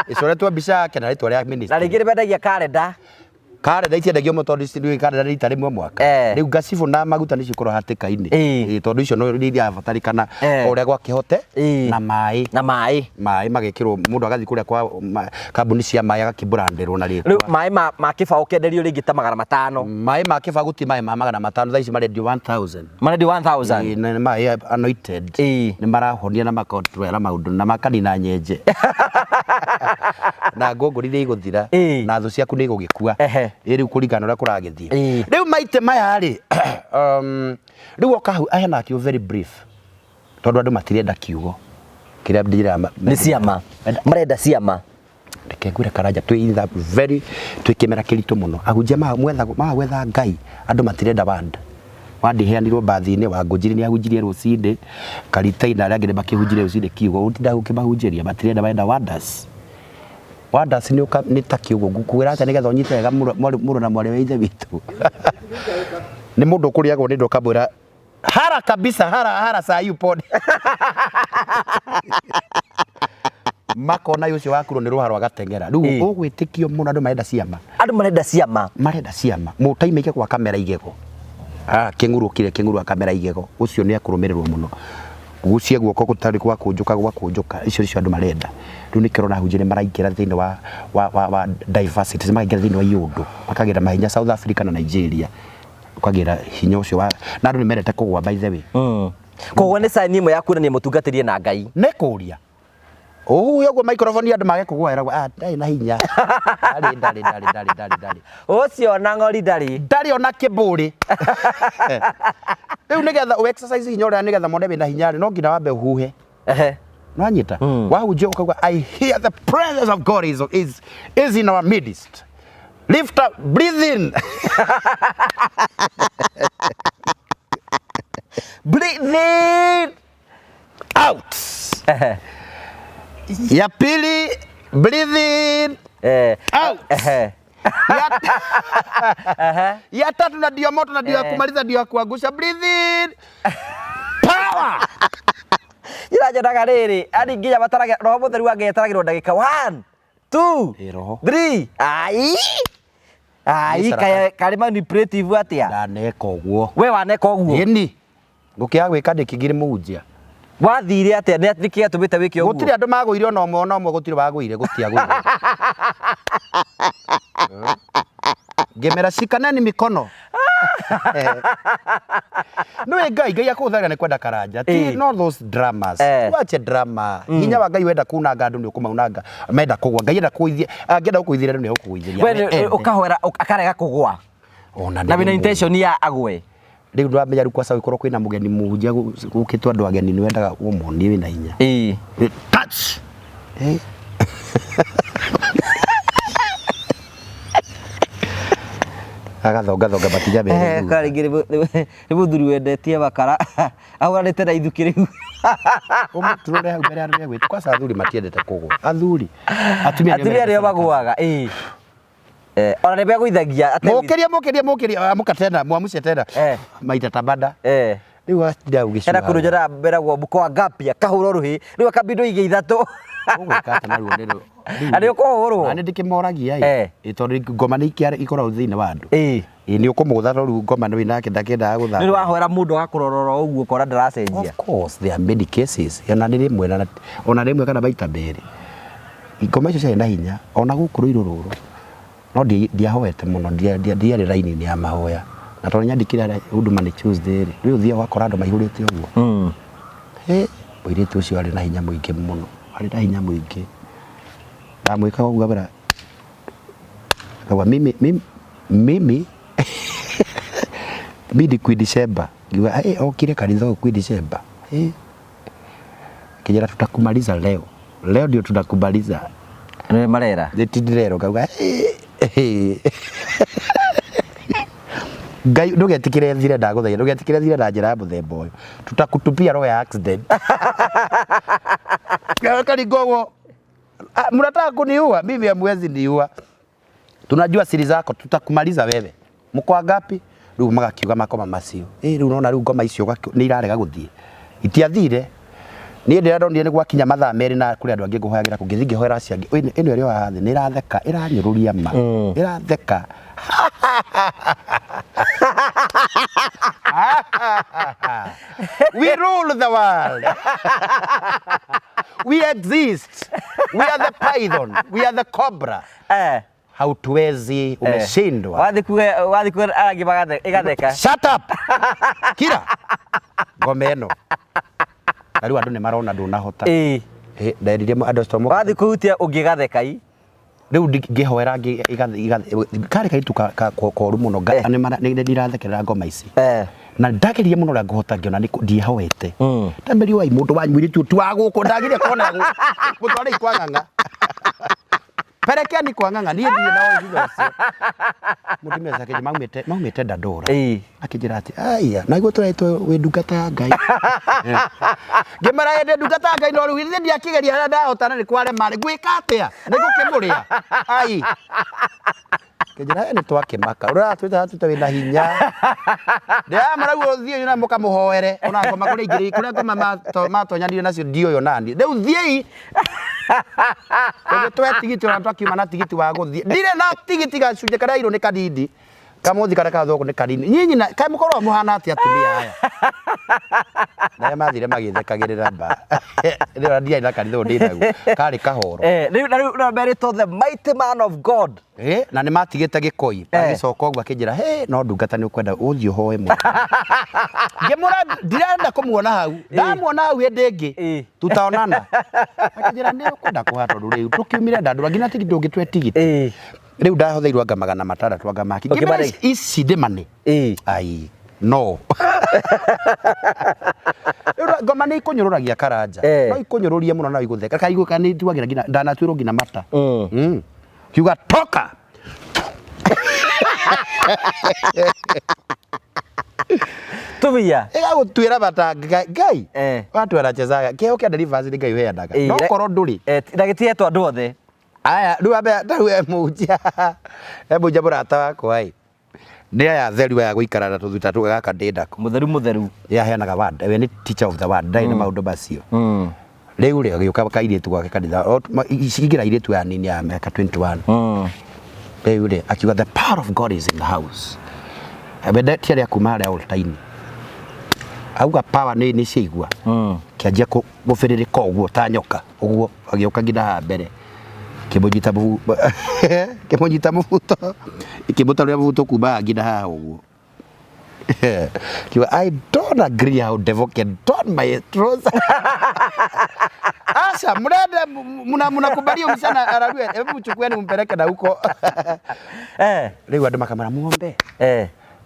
ĩcoretwo mbica yake na rĩtwa rĩa ministry Na rĩngĩ nĩ mendagia karenda. Karenda itiendagio mũno tondũ ici nĩ karenda nĩ rita rĩmwe mwaka. Rĩu ngacibũ na maguta nĩcio ikoragwo hatĩka-inĩ. Tondũ icio no nĩ irabatarĩkana o ũrĩa gwakĩhote na maĩ. Na maĩ. Maĩ magekĩrwo mũndũ agathiĩ kũrĩa kwa kambuni cia maĩ agakĩmburandirwo na rĩtwa. Rĩu maĩ ma kĩbaũ ũkenderio rĩngĩ ta 500. Maĩ ma kĩbaũ gũtirĩ maĩ ma 500 thaa ici marendio 1000. Marendio 1000. Ĩĩ na nĩ maĩ anointed. Nĩ marahonia na makotwara maũndũ na makanina nyenje. Na ngũngũni nĩ igũthira na thũ ciaku nĩ igũgĩkua. Ĩ rĩu kũringana na ũrĩa kũragĩthiĩ. Rĩu maitĩ maya rĩ, rĩu oka hau aheanaga kiugo very brief tondũ andũ matirenda kiugo kĩrĩa ndĩraga. Nĩ ciama. Marenda ciama. Reke ngwĩre Karanja twĩ in the very twĩ kĩmera kĩritũ mũno. Ahunjia maga gwetha Ngai andũ matirenda word. Word ĩheanirwo mbathi-inĩ, Wangũnjiri nĩ ahunjirie rũcinĩ, Karitei na arĩa angĩ nĩ makĩhunjirie rũcinĩ kiugo, ũgũtinda ũkĩmahunjĩria matirenda marenda wonders. Wonders nĩ ũka nĩ ta kiugo ngũkwĩra atĩa nĩgetha ũnyite wega mũrũ na mwarĩ wa ithe witũ. Nĩ mũndũ ũkũrĩagwo nĩ nda ũkamwĩra hara kabisa hara hara saa hii upone makona ũcio wakurwo nĩ rũharo agateng'era rĩu ũgwĩtĩkio mũno andũ marenda ciama andũ marenda ciama marenda ciama mũtaimĩke kwa kamera igego ah kĩng'uru kire kĩng'uru akamera igego ũcio nĩ akũrũmĩrĩrwo mũno gucia guoko gũtarĩ gwa kũnjũka gwa kũnjũka icio nĩcio andũ marenda rĩu nĩkĩo ũrona ahunjia nĩ maraingĩra thĩinĩ wa diversity makaingĩra thĩinĩ wa iũndũ makagĩra mahinya South Africa na Nigeria ũkagĩra hinya ũcio wa na andũ nĩ mendete kũgwa by the way Kũgwa nĩ sign ĩmwe ya kuonania mũtungatĩri ena Ngai. Nĩ kũria. Ũhuhe ũguo microphone andũ mage kũgũa ĩragwo ah ndarĩ na hinya. Ndarĩ ndarĩ ndarĩ ndarĩ ndarĩ ndarĩ. Ũcio na ng'ori ndarĩ. Ndarĩ ona kĩbũrĩ. Rĩu nĩgetha ũ exercise hinya ũrĩa nĩgetha mone wĩna hinya rĩ no nginya wambe ũhuhe. Ehe. Nwanyita? Wahunjia ũkauga I hear the presence of God is in our midst. Lift up, breathe in. Breathe in. Out. Ehe. Ya pili, breathe in. Eh. Out. Ehe. Ya tatu na ndio moto na ndio ya kumaliza ndio ya kuangusha. Breathe in. Power. Iranyonaga rĩrĩ, yani nginya matarage roho mũtheru angetaragĩrwo ndagĩka 1 2 Ĩ, roho. 3 ai ai Nĩ saraka. karĩ manipulative atĩa Ndaneka ũguo. we waneka ũguo Ĩni. Ngũkĩaga gwĩka ndĩkĩngĩ nĩ mũhunjia. Wathire atĩa nĩkĩ gĩatũmĩte wĩke ũguo? Gũtirĩ andũ magũire ona ũmwe ona ũmwe gũtirĩ wagũire gũtiagũire. Ngĩmera shikaneni mikono. Nĩũĩ Ngai, Ngai akũhũthagĩra nĩ kwenda karanja. Ti Ĩĩ. not those dramas. Eh. Wache drama. Hinya wa Ngai wenda kunanga andũ nĩ ũkũmaunanga. Menda kũgwa. Ngai enda kũgũithia, angĩenda gũkũgũithia andũ nĩ egũkũgũithĩria. We Ende. ũkahoera akarega kũgwa Ona na nĩ wĩna mũndũ. intention ya agwe. Rĩu ndwamenya rĩu kwaca gũkorwo kwĩna mũgeni mũhunjia gũkĩtwo andũ ageni nĩ wendaga ũmuonie wĩna hinya. Ĩĩ. Touch. Eh. Agathongathonga makinya merĩ thutha. Ka rĩngĩ nĩ mũthuri wendetie makara ahũranĩte na ithukĩ rĩu. Ũmũturũre hau mbere ya andũ megwĩte. Kwaca athuri matiendete kũgwa. Athuri. Atumia nĩo Atumia mendete nĩo magũaga. Ĩĩ. Eh, ona nĩ megũithagia ate- Mũkĩrie mũkĩrie mũkĩrie amũka tena mwamuce tena. Eh. Maita tabada. Eh. Rĩu watinda ũgĩcua. Hena kũndũ njonaga meragwo mko wangapi akahũrwo rũhĩ rĩu akambindwo igĩ ithatũ. Ũgwĩka atĩa naruo nĩ rũ- Na nĩ ũkũhũrwo. Na nĩ ndĩkĩmoragia ĩ. Eh. Ĩ tondũ ngoma nĩ ikiara ikoragwo thĩinĩ wa andũ. Ĩĩ. Ĩ nĩ ũkũmũgũtha no rĩu ngoma nĩ nake ndakĩendaga Nĩ gũthaka. wahoera mũndũ agakũrora oro ũguo ũkona ndaracenjia. Of course there are many cases. Ona nĩ rĩmwe na ona rĩmwe kana maita merĩ. Ngoma icio ciarĩ na hinya ona gũkũ Rũirũ rũrũ. No ndiahoete mũno ndiarĩ raini-inĩ ya mahoya. Na tondũ nyandĩkire huduma nĩ Tuesday rĩ, rĩu ũthiaga ũgakora andũ maihũrĩte ũguo. Hĩ, mũirĩtu ũcio arĩ na hinya mũingĩ mũno, arĩ na hinya mũingĩ. Ndamwĩkaga ũguo ngamwĩra, akauga mimi mimi mimi mi ni Queen Sheba. Ngiuga eh, okire kanitha ũyũ Queen Sheba. Eh. Akĩnjĩra tutakumaliza leo. Leo ndio tunakumaliza. Nĩ marera. Nĩ ti ndĩrerwo ngauga eh, eh. Ngai ndũgetikĩre thire ndagũthaitha ndũgetikĩre thire na njĩra ya mũthemba ũyũ tutakutupia roho ya accident karingo ũguo "Ah, mnataka kuniua mimi hamwezi niua tunajua siri zako tutakumaliza wewe mko wangapi rĩu magakiuga makoma macio ĩ rĩu nona rĩu ngoma icio nĩ irarega gũthiĩ itiathire niĩ ndĩrĩa ndonire nĩ gwakinya mathaa merĩ na kũrĩ andũ angĩ ngũhoyagĩra kũngĩ thiĩ ngĩhoera acio angĩ ĩno ĩno ĩrĩ o haha thĩ nĩ ĩratheka ĩranyũrũria ma ĩratheka we rule the world we exist we are the python we are the cobra Eh. hautuwezi umeshindwa Wathiĩ kuga wathiĩ kuga arangĩ magathe ĩgatheka. Shut up! Kira! Ngoma ĩno. Na rĩu andũ nĩ marona ndũnahota. Ĩĩ. Eh, nderire andũ acio moka. Wathiĩ kũhutia ũngĩgatheka i. Rĩu ngĩhoera karĩ kairĩtu koru mũno Eh. nĩ ndirathekerera ngoma ici. Eh. Na ndageria mũno ũrĩa ngũhota ngĩona nĩ ndiahoete. Mm. Ndamberio wai mũndũ wanyu mũirĩtu ũyũ ti wa gũkũ ndagire kuona mũtwarei kwa ng'ang'a. Perekeni kwa ng'ang'a niĩ ndirĩ na ũhinya ũcio. Mũtumia ũcio akĩnjĩra maumĩte Dandora. Ĩĩ. Akĩnjĩra atĩ aya na iguo tũretwo wĩ ndungata ya Ngai. Ngĩmera ĩ ndĩ ndungata ya Ngai no rĩu githĩ ndiakĩgeria harĩa ndahota na nĩ kwarema rĩ ngwĩka atĩa? Nĩ ngũkĩmũrĩa? Ai. Kĩnjĩra nĩ twakĩmaka. Ũratwĩta atwĩta wĩna hinya. Ndĩramwĩra rĩu thiĩ na mũkamũhoere ona ngoma kũrĩa ingĩ kũrĩa ngoma matonyanire nacio ndiũĩ onani. Rĩu thiĩi. Tũgĩtwe tigiti ona twakiuma na tigiti wa gũthiĩ. Ndirĩ na tigiti gacunjĩ karĩa irũ nĩ kanini. Kamuthi karĩa kathwo nĩ kanini. Nyinyi na kaĩ mũkoragwo mũhana atĩa atumia aya? Na arĩa mathire magĩthekagĩrĩra mba. Rĩu ndiarĩ na kanitha ũyũ ndĩ naguo. Karĩ kahoro. Eh, rĩu na rĩu na merĩtwo the mighty man of God. Eh, na nĩ matigĩte gĩkoi. Agĩcoka ũguo akĩnjĩra, "Hey, no ndungata nĩ ũkwenda ũthiĩ ũhoe mũno." Ngĩmwĩra ndirenda kũmuona hau. Ndamuona hau hĩndĩ ĩngĩ. Tutaonana. Akĩnjĩra nĩ ũkwenda kũhoya tondũ rĩu tũkiumire ndandũra nginya tigiti ũngĩtue tigiti. Rĩu ndahũthĩirwo anga 600 anga maki. Ngĩmera Ũkĩmarĩha? ici ndĩmane. Ai, no. Rĩu ngoma nĩ ikũnyũrũragia karanja. No ikũnyũrũrie mũno no igũtheka. Kaigua kana nĩ ituagĩra nginya ndanatuĩrwo nginya mata. Kiuga toka. Tumia. Ĩgagũtuĩra mata Ngai. Ngai. Watu wanachezaga. Kĩheo kĩa deliverance nĩ Ngai ũheanaga. No korwo ndũrĩ. Na gĩtihetwo andũ othe. Aya, rĩu ambe ta rĩu he mũhunjia he mũhunjia mũrata wakwa ĩ. Nĩ aya atheru aya gũikara na tũthuta tũ gaka ndĩ nako. Mũtheru mũtheru. Ye aheanaga word, we nĩ teacher of the word, ndarĩ na maũndũ macio. Rĩu rĩ agĩũka kairĩtu gwake kanitha, cingĩra airĩtu aya anini a mĩaka 21. Rĩu rĩ akiuga the power of God is in the house. We ti arĩa kuma harĩa altar-inĩ. Auga power nĩ nĩ ciaigua. Kĩanjia gũbĩrĩrĩka ũguo ta nyoka ũguo agĩũka nginya haha mbere. Kĩmũnyita mũbu kĩmũnyita mũbuto kĩmũtarũra mũbuto kuma haha nginya haha ũguo. Kiuga I don't agree how devil can turn my trouser. Asha, mnaenda mna mnakubalia msichana ararue, hebu mchukueni mumpeleke na huko. Rĩu andũ makamwĩra muombe.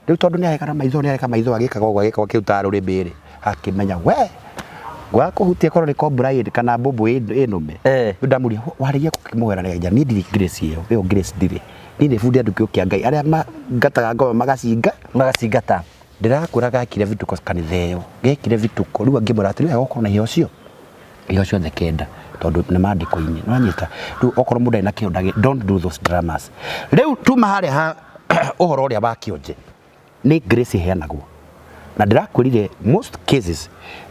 Rĩu tondũ nĩ areka na maitho nĩ areka maitho agĩkaga ũguo agĩkaga kĩu ta rũrĩmĩ rĩ, akĩmenya we ngwaga kũhutia korwo nĩ cobra ĩ kana mbũmbũ ĩ nũme. Rĩu ndamũria warĩkia gũkĩmũhera nĩ niĩ ndirĩ grace ĩyo, ĩyo grace ndirĩ. Niĩ nĩ bundi andũ kĩo kĩa Ngai arĩa mangataga ngoma magacinga. Magacingata. Ndĩrakwĩra gakire vituko kanitha ĩyo, gekire vituko rĩu angĩmwĩra atĩrĩ wega ũkorwo na iheo cio iheo ciothe kenda tondũ nĩ maandĩko-inĩ nĩwanyita rĩu okorwo mũndũ arĩ na kĩo ndagĩ don't do those dramas rĩu tuma harĩa ha ũhoro ũrĩa wa kĩonje nĩ grace ĩheanagwo na ndĩrakwĩrire most cases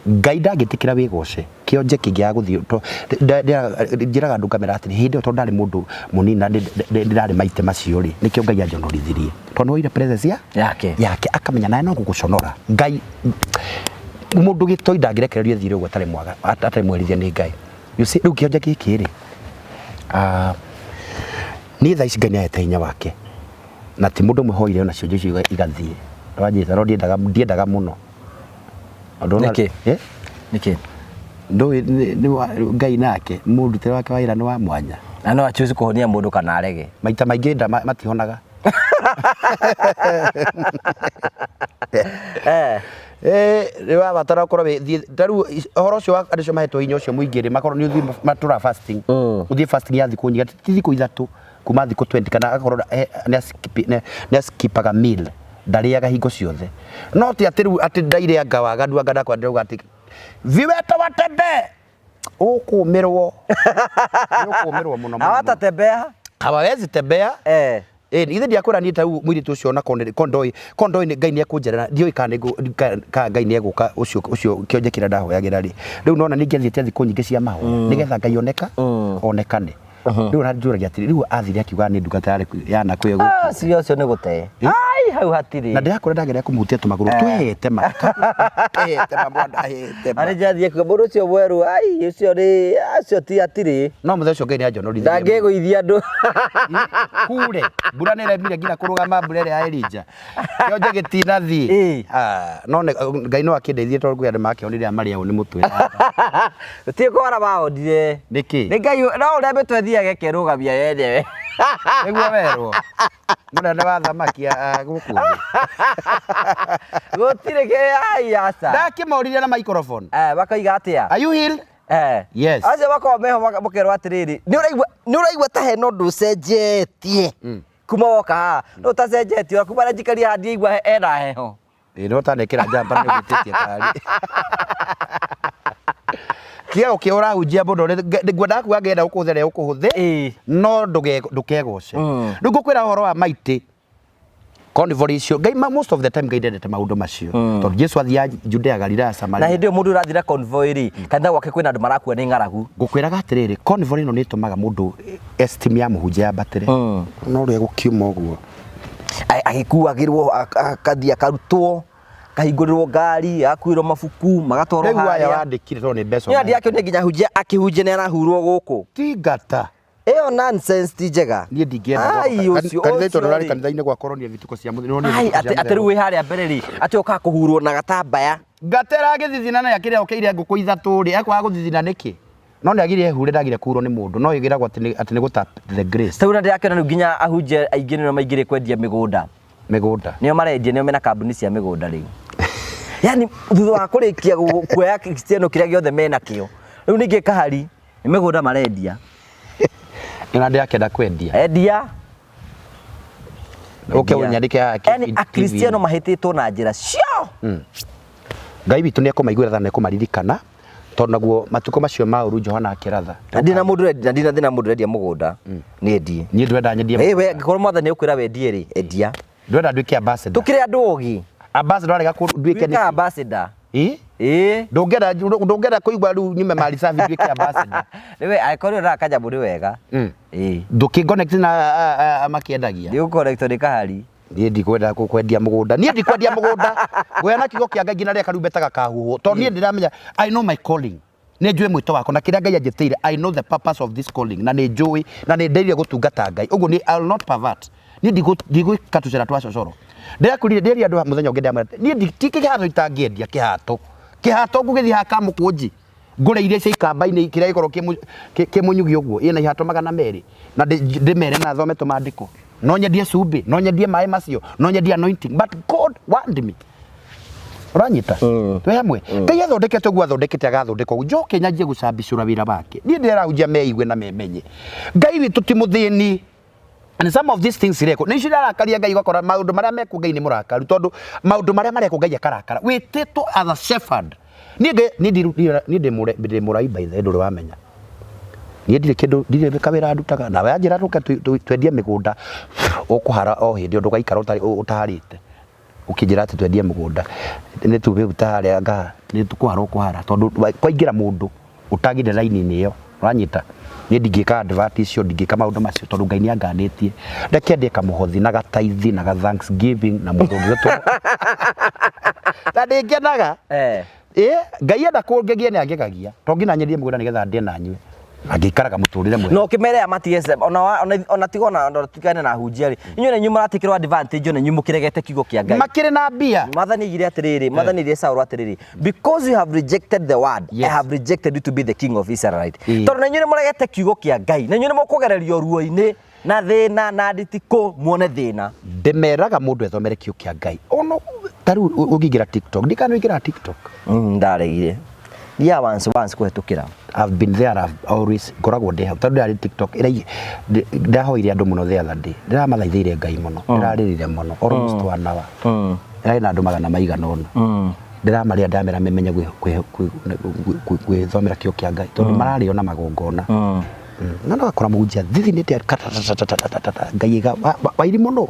Ngai ndangĩtĩkĩra wĩgoce kĩonje kĩngĩaga gũthiĩ njĩraga andũ ngamera atĩrĩ hĩndĩ ĩyo tondũ ndarĩ mũndũ mũnini na ndĩrarĩ maite macio rĩ nĩkĩo Ngai anjonorithirie tondũ nĩwoire presence ya Yake. yake akamenya nawe no gũgũconora Ngai mũndũ gĩtoi ndangĩrekererio thiĩ ũguo atarĩ mwaga atarĩ mwerithia nĩ Ngai you see rĩu kĩonje gĩkĩ rĩ ah, niĩ thaa ici Ngai nĩahete hinya wake na ti mũndũ ũmwe hoire ona cionje icio igathiĩ wanjĩta no ndiendaga ndiendaga mũno Ũndũ Nĩkĩ? Eh? Nĩkĩ? Ndũĩ nĩ Ngai nake mũrutĩre wake wa wĩra nĩ wa mwanya Na no achoose kũhonia mũndũ kana arege. Maita maingĩ nda matihonaga. Eh. Eh, nĩ wabatara ũkorwo wĩ thiĩ ta rĩu ũhoro ũcio wa andũ acio mahetwo hinya ũcio mũingĩ rĩ makorwo nĩ ũthiĩ matũra fasting ũthiĩ fasting ya thikũ nyingĩ ti thikũ ithatũ kuma thikũ 20 kana agakorwo nĩ askipaga meal ndarĩaga hingo ciothe no ti atĩ rĩu atĩ ndaire anga waganu anga ndakwa ndĩrauga atĩ viwete watembee ũkũmĩrwo nĩ ũkũmĩrwo mũno mũno. Hawatatembea. Hawawezi tembea. Eh. Ĩ ithe ndiakwĩra niĩ ta rĩu mũirĩtu ũcio ona korwo ndoĩ korwo ndoĩ Ngai nĩ ekũnjerera ndiũĩ kana nĩ kana Ngai nĩ egũka ũcio ũcio kĩonje kĩrĩa ndahoyagĩra rĩ rĩu nona nĩ ingĩathiĩte thikũ nyingĩ cia mahoya nĩgetha Ngai oneka onekane rĩu ona njũragia atĩrĩ rĩu athire akiuga nĩ ndungata yarĩ yanakwĩyo gũkũ Ah, cio ũcio nĩ gũte. Ai, hau hatirĩ. Na ndĩrakwĩra ndageria kũmũhutia tũmagũrũ twehete ma twehete ma mwana ahete ma Arĩ njathiĩ kuga mũndũ ũcio mwerũ, ai, ũcio nĩ, acio ti hatirĩ. No mũthenya ũcio Ngai nĩ anjonorithirie mũno. Ndangĩgũithia andũ. Kure mbura nĩ ĩremire nginya kũrũgama mbura ĩrĩa ya Elijah kĩonje gĩtinathiĩ. Ah, no Ngai no akĩndeithie tondũ kwĩ andũ makĩonire marĩa nĩ mũtwe. Gũtirĩ kwara mahonire. Nĩkĩ? Nĩ Ngai no ũrĩa mĩtwe ĩthiaga ĩkerũgamia yenyewe. Nĩguo werwo. Mũnene wa thamaki a gũkũ thĩ. Gũtirĩ kĩ ai aca. Ndakĩmoririe na microphone. Eh, makoiga atĩa? Are you healed? Eh. Yes. Acio makoragwo meho mũkerwo atĩrĩrĩ, nĩ ũraigua nĩ ũraigua ta hena ũndũ ũcenjetie kuma woka haha. No ũtacenjetie ona kuma njikaria haha ndiaigua ena heho. Ĩ no ũtanekĩra njamba nĩ ũgĩtĩtie tarĩ. Tiga gũkĩ ũrahunjia mũno ngwendaga kuga ngenda gũkũhũthĩra ũkũhũthĩ no ndũkegoce. Rĩu ngũkwĩra ũhoro wa maitĩ convoy icio Ngai most of the time Ngai ndendete maũndũ macio tondũ Jesu athiaga Judea Galilaya Na Samaria. hĩndĩ ĩyo mũndũ ũrathiĩ na convoy rĩ, kanitha gwake kwĩna andũ marakua nĩ ng'aragu. Ngũkwĩraga atĩrĩrĩ convoy ĩno nĩ ĩtũmaga mũndũ esteem ya mũhunjia yambatĩre no ũrĩa gũkiuma ũguo. Agĩkuagĩrwo, akathiĩ akarutwo, akahingũrĩrwo ngari, agakuĩrwo mabuku, magatwarwo Rĩu aya harĩa. wandĩkire tondũ nĩ mbeca. Nĩ ndĩrakĩona nginya ahunjia akĩhunjia nĩ arahurwo gũkũ. Tingata. Ĩyo nonsense ti njega. Niĩ ndingĩenda. Ai, ũcio Kanitha tondũ ũcio ũrarĩ rĩ. kanitha-inĩ gwakwa ũronire vituko cia mũthemba. Ai, atĩ atĩ rĩu wĩ harĩa mbere rĩ, atĩ ũkaga kũhurwo na gatambaya. Ngatera agĩthithina na akĩrĩa okeire ngũkũ ithatũ rĩ, ekwaga gũthithina nĩkĩ? No nĩ agire ehure ndagire kũhurwo nĩ mũndũ. No ĩgĩragwo atĩ nĩ atĩ nĩ gũtap the grace. Tarĩu na ndĩrakĩona rĩu nginya ahunjia aingĩ nĩo maingĩrĩ kwendia mĩgũnda. Mĩgũnda. Nĩo marendia, nĩo mena kambuni cia mĩgũnda rĩu. Yani thutha wa kũrĩkia kuoya Kristiano kĩrĩa gĩothe menakĩo, rĩu ningĩ kahari nĩ mĩgũnda marendia. Nĩ ndĩrakĩenda kwendia. Endia. Ũke Endia. ũnyandĩke haha Yani Akristiano mahĩtĩtwo na njĩra ciao. Ngai witũ nĩ ekũmaiguĩra tha na ekũmaririkana tondũ naguo matukũ macio ma ũru Johana akĩratha. Na ndina mũndũ ũrendia- na ndina thĩna mũndũ ũrendia mũgũnda nĩ endie. Niĩ ndwenda nyendie. Ĩ we angĩkorwo mwathani ũkwĩra wendie rĩ, endia. Ndwenda nduĩke ambassador. Tũkĩrĩ andũ ogĩ. Ambassador arega nduĩke Tuĩka nĩkĩ? ambassador. Ĩ? Ĩ. Ndũngĩenda ndũngĩenda kũigua rĩu nyume Mali Safi nduĩke ambassador. Nĩwe angĩkorwo nĩ kanyamũ nĩ wega. Ĩ. Ndũkĩ connect na makĩendagia. Ndigũconnect nĩ kahari. Niĩ ndikwenda kwendia mũgũnda. Niĩ ndikwendia mũgũnda. Ngũheana kiugo kĩa Ngai nginya rĩrĩa karumbeta gakahuhwo. Tondũ niĩ ndĩramenya I know my calling. Nĩ njũĩ mwĩto wakwa na kĩrĩa Ngai anjĩtĩire. I know the purpose of this calling na nĩ njũĩ na nĩ ndeire gũtungata Ngai. Ũguo niĩ I will not pervert. Niĩ ndigwĩka tũcĩra twa cocoro. Ndĩrakwĩrire ndĩrire andũ mũthenya ũngĩ ndamwĩra niĩ ti kĩhato itangĩendia kĩhato. Kĩhato ngũgĩthiĩ haha Kamũkũnji ngũre iria cia ikamba-inĩ kĩrĩa gĩkoragwo kĩ mũnyugi ũguo ĩna ihato 200 na ndĩmere na thome tũmandĩko. No nyendie cumbĩ, no nyendie maĩ macio, no nyendie anointing, but God warned me. Ũranyita? Twĩ hamwe. Ngai athondekete ũguo athondekete agathondeka ũguo. Njoke nyanjie gũcambicũra wĩra wake. Niĩ ndĩrahunjia meigue na memenye. Ngai witũ ti mũthĩni. And some of these things ireko nĩ icio irarakaria Ngai ũgakora maũndũ marĩa mekwo Ngai nĩ mũrakaru tondũ maũndũ marĩa marekwo Ngai akarakara. Wĩtĩtwo as a shepherd. Niĩ niĩ niĩ ndĩ mũrai by the way ndũrĩ wamenya. Niĩ ndirĩ kĩndũ ndirĩ kawĩra ndutaga nawe anjĩra tũke twendie mĩgũnda ũkũhara o hĩndĩ ĩyo ndũgaikara ũtaharĩte. Ũkĩnjĩra atĩ twendie mũgũnda nĩ tuge ũtaharĩa nga nĩ kũhara ũkũhara tondũ kwaingĩra mũndũ ũtagire raini-inĩ ĩyo ũranyita niĩ ndingĩka advert icio ndingĩka maũndũ macio tondũ Ngai nĩ anganĩtie reke ndĩe kamũhothi na gataithi na ga thanksgiving na mũndũ ũngĩ na ndĩngenaga. Ĩ Ngai enda kũngegia nĩ angegagia to nginya nyendie mũgũnda nĩgetha ndĩe na nyue na ngĩikaraga mũtũrĩre mwega. No ũkĩmere aya matige ona ona tiga ona ona tigane na ahunjia rĩ, inyuĩ na inyuĩ mũratikĩrwo advantage ona inyuĩ mũkĩregete kiugo kĩa Ngai. Makĩrĩ na mbia. Mwathani aigire atĩrĩrĩ, Mwathani aigire Saũlũ atĩrĩrĩ, because you have rejected the word, I have rejected you to be the king of Israelite. Tondũ na inyuĩ nĩ mũregete kiugo kĩa Ngai, na inyuĩ nĩ mũkũgererio ruo-inĩ na thĩna na nditikũ muone thĩna. Ndĩmeraga mũndũ ethomere kiugo kĩa Ngai. Ono ta rĩu ũngĩingĩra TikTok, ndikana ũingĩra TikTok. Ndaregire. Thiaga once once kũhetũkĩra. I've been there, I've always ngoragwo ndĩ hau tondũ ndarĩ TikTok ĩra ndahoire andũ mũno the other day ndĩramathaithĩire Ngai mũno ndĩrarĩrire mũno almost 1 hour ĩrarĩ na andũ magana maigana ũna ndĩramarĩa ndamera memenye gwĩthomera kiugo kĩa Ngai tondũ mararĩo na magongona na no akora mũhunjia thithinĩte katatatatata Ngai ĩga wairi mũno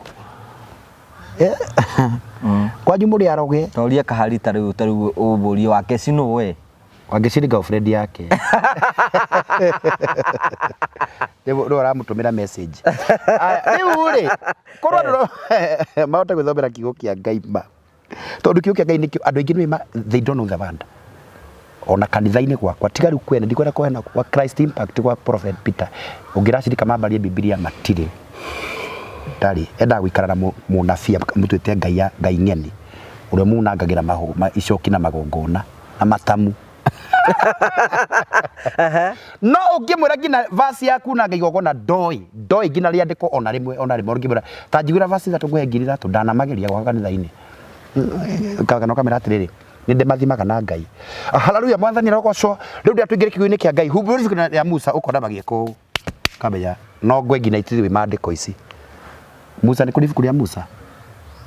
kwanyu mũrĩ aroge. Toria kahari ta rĩu ta rĩu ũmũrie wake cinũ we. Wangeci nĩ girlfriend yake. Rĩu rĩu aramũtũmĩra message. Aya, rĩu rĩ, korwo andũ mahote gwĩthomera kiugo kĩa Ngai ma. Tondũ kiugo kĩa Ngai nĩkĩo andũ aingĩ nĩ they don't know the word. Ona kanitha-inĩ gwakwa tiga rĩu kwene ndikwenda kwena kwa Christ Impact gwa Prophet Peter ũngĩracirika mambarie Bibilia matirĩ ndarĩ endaga gũikara na mũnabii amũtuĩte ngai ya ngai ng'eni ũrĩa munangagĩra icoki na magongona na matamu no ũngĩmwĩra nginya verse ya kunanga igongona ndoĩ ndoĩ nginya rĩandĩko ona rĩmwe ona rĩmwe ũngĩmwĩra ta njiguĩra verse ithatũ ngũhe 3,000 ndanamageria gwa kanitha-inĩ kana ũkamĩra atĩrĩrĩ nĩ ndĩmathimaga na Ngai haleluya mwathani arogocwo rĩu ndĩra tũingĩre kiugo-inĩ kĩa Ngai humbũri ibuku rĩa Musa ũkona magĩka ũũ kamenya no ngwe nginya itithiĩ maandĩko ici Musa nĩ kũrĩ ibuku rĩa Musa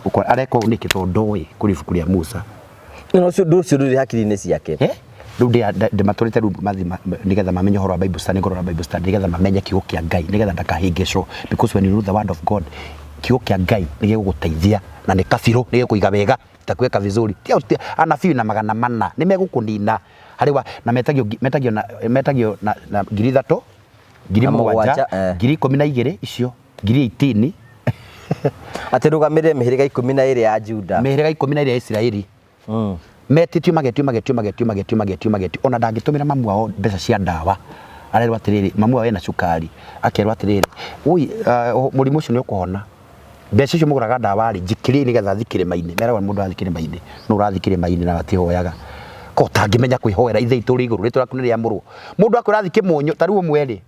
ũkona areka ũũ nĩkĩ tondũ ndoĩ kũrĩ ibuku rĩa Musa No ũcio ũndũ ũcio ndũrĩ hakiri-inĩ ciake. Rĩu ndĩmatũrĩte rĩu mathi nĩgetha mamenye ũhoro wa Bible study ngorwo na Bible study nĩgetha mamenye kiugo kĩa Ngai nĩgetha ndakahĩngĩcwo because when you know the word of God kiugo kĩa Ngai nĩgĩgũgũteithia na nĩ kabirũ nĩgĩkũiga wega itakuweka vizuri ti anabii na 400 nĩ megũkũnina harĩ wa na metagio metagio na metagio na, na 3,000 ngiri Na mũgwanja mũgwanja, 12,000 icio 18,000 Atĩ rũgamĩrĩre mĩhĩrĩga 12 ya Juda. Mĩhĩrĩga 12 ya Isiraeli. Metĩtio magetio magetio magetio magetio magetio magetio ona ndangĩtũmĩra mamu wao mbeca cia ndawa. Arerwo atĩrĩrĩ, mamu wao ena cukari, akerwo atĩrĩrĩ, ui mũrimũ ũcio nĩ ũkũhona. Mbeca icio mũgũraga ndawa rĩ, njikĩriei nĩgetha thiĩ kĩrĩma-inĩ. Meragwo mũndũ arathiĩ kĩrĩma-inĩ, nũ ũrathiĩ kĩrĩma-inĩ na atihoyaga? Ko ũtangĩmenya kwĩhoera Ithe witũ ũrĩ igũrũ, rĩtwa rĩaku nĩ rĩamũrwo. Mũndũ akwĩra athiĩ kĩmũnyũ, ta rĩu ũmwe rĩ,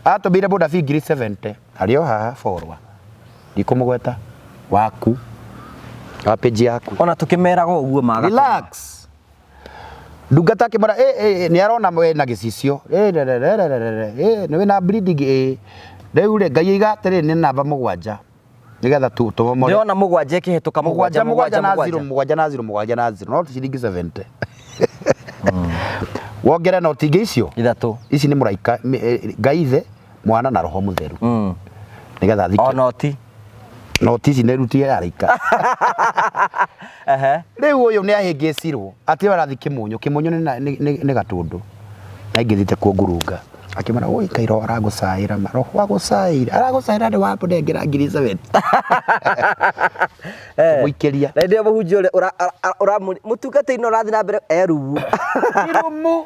atũmĩire mũnabii 70,000, arĩ o haha borwa. Ndikũmũgweta, waku, wa page yaku. Ona tũkĩmeraga ũguo maga. Relax. Ndungata akĩmwĩra ĩ ĩ nĩ arona we na gĩcicio ĩ rererererere ĩ nĩ wĩna bleeding ĩ rĩu rĩ Ngai aiga atĩrĩ nĩ namba 7 nĩgetha tũmomore. Ndĩrona 7 ĩkĩhĩtũka 7 7 na 0 7 na 0 7 na 0 no ciringi 70. Wongere noti ingĩ icio 3. Ici nĩ mũraika Ngai ithe mwana na roho mũtheru. Nĩgetha thike. O noti. Noti ici nĩ rutie araika. Rĩu ũyũ nĩ ahĩngĩcirwo atĩ ũyũ arathiĩ kĩmũnyũ, kĩmũnyũ nĩ gatũndũ na ingĩthiĩte kuo ngurunga. Akĩmwĩra oi Ngai roho aragũcaĩra ma, roho agũcaĩire, aragũcaĩra nĩ wamũnengera 70,000. Mũikĩria. Na hĩndĩ ĩyo mũhunjia ũrĩa mũtungatĩri no ũrathiĩ na mbere erumu. Irumu.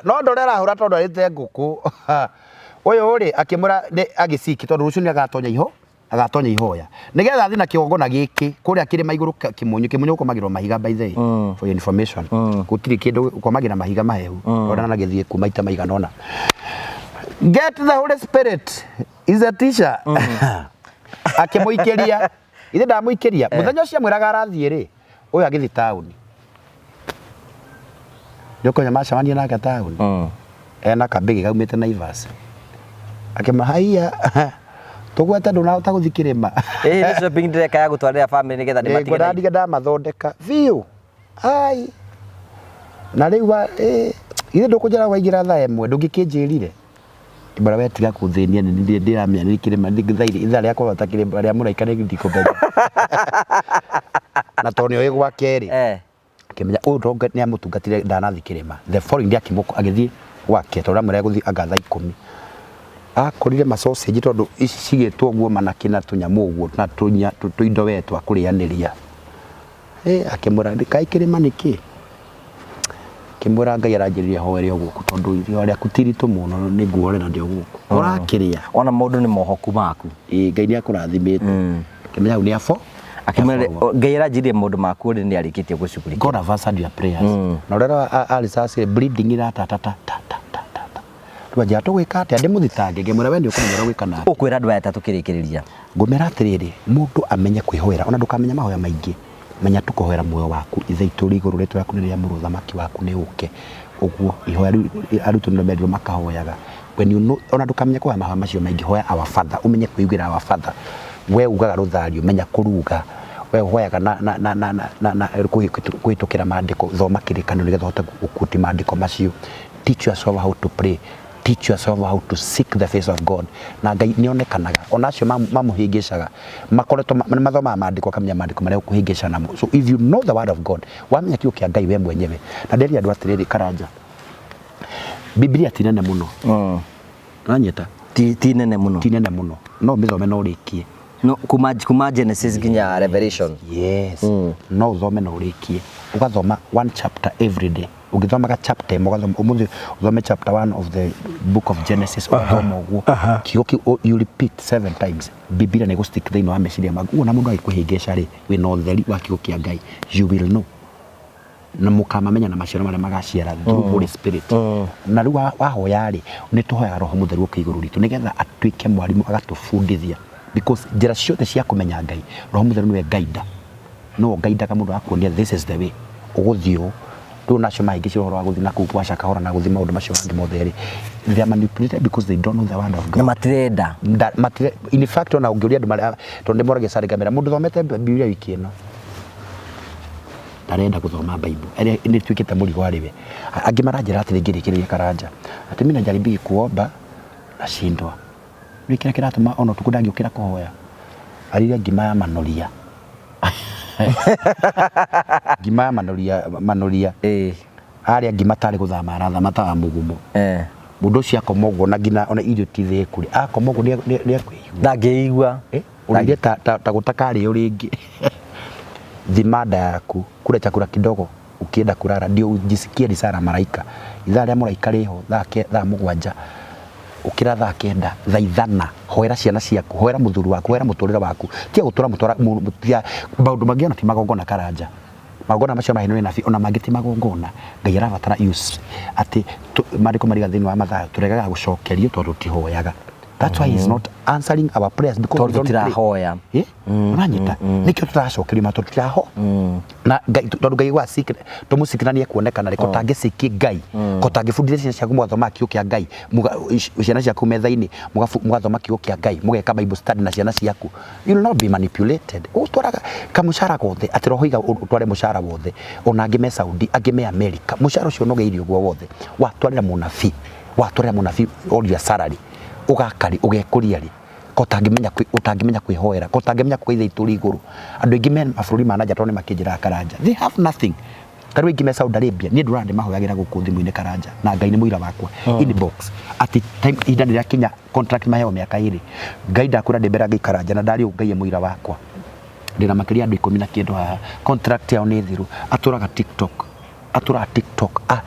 No ndore arahũra tondũ arĩte ngũkũ. Ũyũ rĩ akĩmwĩra nĩ agĩciki tondũ rũciũ nĩ agatonya iho agatonya ihoya nĩgetha athiĩ na kĩgongona gĩkĩ kũrĩa kĩrĩma igũrũ kĩmunyu kĩmunyu gũkomagĩrwo mahiga by the way for your information gũtirĩ kĩndũ gũkomagĩra mahiga mahehu ona na gĩthiĩ ku maita maigana ũna. Get the Holy Spirit is a teacher. Akĩmũikĩria ithe ndamũikĩria mũthenya ũcio amwĩraga arathiĩ rĩ ũyũ agĩthiĩ taũni nĩ ũkũmenya macemania nake taũni ena kambĩgĩ gaumĩte Naivas akĩma haiya tũgwete ndũnahota gũthiĩ kĩrĩma. Ĩĩ nĩ shopping ndĩreka ya gũtwarĩra family nĩgetha ndĩmatige ngwenda ndige ndamathondeka biũ ai na rĩu ithe ndũkũnjĩra waingĩra thaa 1 ndũngĩkĩnjĩrire ngĩmwĩra we tiga kũthĩnia nĩ ndĩramenya nĩ kĩrĩma ithaa rĩa kũhota kĩrĩma rĩa mũraika nĩ ndikũmenya na tondũ nĩ oĩ gwake rĩ akĩmenya ũyũ to nĩ amũtungatire ndanathiĩ kĩrĩma the following day agĩthiĩ gwake tondũ amwĩra egũthiĩ anga thaa 10 akorire ma sausage tondũ ici cigĩtwo ũguo manakĩ na tũnyamũ ũguo na tũindo we twa kũrĩanĩria akĩmwĩra kaĩ kĩrĩma nĩ kĩ akĩmwĩra Ngai aranjĩrire hoere o gũkũ tondũ irio rĩaku ti iritũ mũno nĩ nguorera ndĩ o gũkũ ũrakĩrĩa ona maũndũ nĩ mohoku maku. Ĩĩ Ngai nĩ akũrathimĩte akĩmenya hau nĩ afo akĩmwĩra Ngai aranjĩrire maũndũ maku rĩ nĩ arĩkĩtie gũcugurĩkia. God have answered your prayers. Na ũrĩa arisasi bleeding iratata ta ta ta ta ta rĩu anjĩra tũgwĩka atĩa ndĩmũthitange ngĩmwĩra we nĩ ũkũmenya ũrĩa ũgwĩka nake. Ũkwĩra andũ aya ta tũkĩrĩkĩrĩria. Ngũmera atĩrĩrĩ mũndũ amenye kwĩhoera ona ndũkamenya mahoya maingĩ menya tu kũhoera muoyo waku Ithe witũ ũrĩ igũrũ rĩtwa rĩaku nĩ rĩamũrwo ũthamaki waku nĩ ũke ũguo ihoya rĩu arutwo nĩ merirwo makahoyaga when you know ona ndũkamenya kũhoya mahoya macio maingĩ hoya our father ũmenye kwĩugĩra our father we ugaga rũthario menya kũruga we ũhoyaga na na na na na na kũhĩtũkĩra maandĩko thoma kĩrĩkanĩro nĩgetha ũhote gũkuti maandĩko macio. Teach yourself how to pray. Teach yourself how to seek the face of God. Na Ngai nĩ onekanaga. Ona acio mamũhĩngĩcaga makoretwo nĩ mathomaga maandĩko akamenya maandĩko marĩa ũkũhĩngĩca namo. So if you know the word of God, wamenya kiugo kĩa Ngai we mwenyewe. Na nderia andũ atĩrĩrĩ Karanja, Biblia ti nene mũno. Ũranyita? Ti nene mũno. Ti nene mũno. No ũmĩthome na ũrĩkie. No kuma Genesis nginya Revelation. Yes. No ũthome na ũrĩkie. Ũgathoma one chapter every day. Ũgĩthomaga chapter ĩmwe ũgathoma ũmũthĩ ũthome chapter 1 of the book of Genesis ũgathoma ũguo kiugo kĩu you repeat 7 times Biblia nĩ ĩgũ-stick thĩinĩ wa meciria maku ũguo na mũndũ agĩkũhĩngĩca rĩ wĩna ũtheri wa kiugo kĩa Ngai you will know na mũkamamenya na maciaro marĩa magaciara through Holy Spirit na rĩu wahoya rĩ nĩ tũhoyaga roho mũtheru ũke igũrũ ritũ nĩgetha atuĩke mwarimũ agatũbundithia because njĩra ciothe cia kũmenya Ngai roho mũtheru nĩwe guide no ngaidaga mũndũ agakuonia this is the way ũgũthiĩ ũũ rĩu nacio mahĩngĩcire ũhoro wa gũthiĩ na kũu kwa Shakahola na gũthiĩ maũndũ macio mangĩ mothe rĩ they are manipulated because they don't know the word of God na matirenda matire in fact ona ũngĩũria andũ marĩa tondũ ndĩmoragia Sari ngamera mũndũ thomete Bibilia wiki ĩno ndarenda gũthoma Bible ĩrĩa nĩ ĩtuĩkĩte mũrigo harĩ we angĩ maranjĩra atĩrĩ ngĩrĩkĩrĩria Karanja atĩ mimi najaribigi kuomba nashindwa nĩ kĩrĩa kĩratũma ona ũtukũ ndangĩũkĩra kũhoya arĩire ngima ya manoria ngima ya manoria manoria arĩa ngima tarĩ gũthama arathama ta wa mũgumo. Mũndũ ũcio akoma ũguo na nginya ona irio ti thĩku rĩ, akoma ũguo nĩakwĩigua. Ndangĩigua. Eh, ũrĩire ta gũtakarĩo rĩngĩ. Thima nda yaku, kula chakula kidogo ukienda kulala ndio ujisikie ni sara malaika. Ithaa rĩa mũraika rĩho thaa 7, ũkĩra thaa 9, thaa 5, hoera ciana ciaku, hoera mũthuri waku, hoera mũtũrĩre waku. Tiga gũtũra mũtwara maũndũ mangĩ ona ti magongona Karanja. Magongona macio maheanwo nĩ nabii ona mangĩ ti magongona. Ngai arabatara use atĩ maandĩko mariga thĩinĩ wa Mathayo tũregaga gũcokerio tondũ tũtihoyaga. That's why he's not answering our prayers because we Tondũ don't pray. tũtirahoya. Eh? Ũranyita? Nĩkĩo tũtaracokerio ma tondũ tũtiraho. Na Ngai tondũ Ngai wa seek tũmũseek na nĩekuonekana rĩ, ko tangĩseek Ngai, ko tangĩbundithia ciana ciaku mũgathoma kiugo kĩa Ngai, ciana ciaku metha-inĩ mũgathoma kiugo kĩa Ngai, mũgeka Bible study na ciana ciaku. You will not be manipulated. Ũtwaraga kamũcara gothe atĩ roho iga ũtware mũcara wothe, ona angĩ me Saudi, angĩ me America, mũcara ũcio ũnogeire ũguo wothe watwarĩra mũnabii, watwarĩra mũnabii all your salary, ũgaka rĩ, ũgekũria rĩ, ko ũtangĩmenya kwĩhoera, ko ũtangĩmenya kuga Ithe witũ ũrĩ igũrũ. Andũ aingĩ me mabũrũri ma na nja tondũ nĩ makĩnjĩraga Karanja, they have nothing. Ta rĩu aingĩ me Saudi Arabia, niĩ ndũraga ndĩmahoyagĩra gũkũ thimũ-inĩ Karanja, na Ngai nĩ mũira wakwa, inbox, atĩ time ihinda nĩ rĩakinya contract maheo mĩaka 2. Ngai ndakwĩra ndĩ mbere ya Ngai Karanja na ndarĩ ũũ Ngai e mũira wakwa. Ndĩna makĩria ya andũ 10 na kĩndũ haha, contract yao nĩ thiru, atũraga TikTok, atũraga TikTok, ah,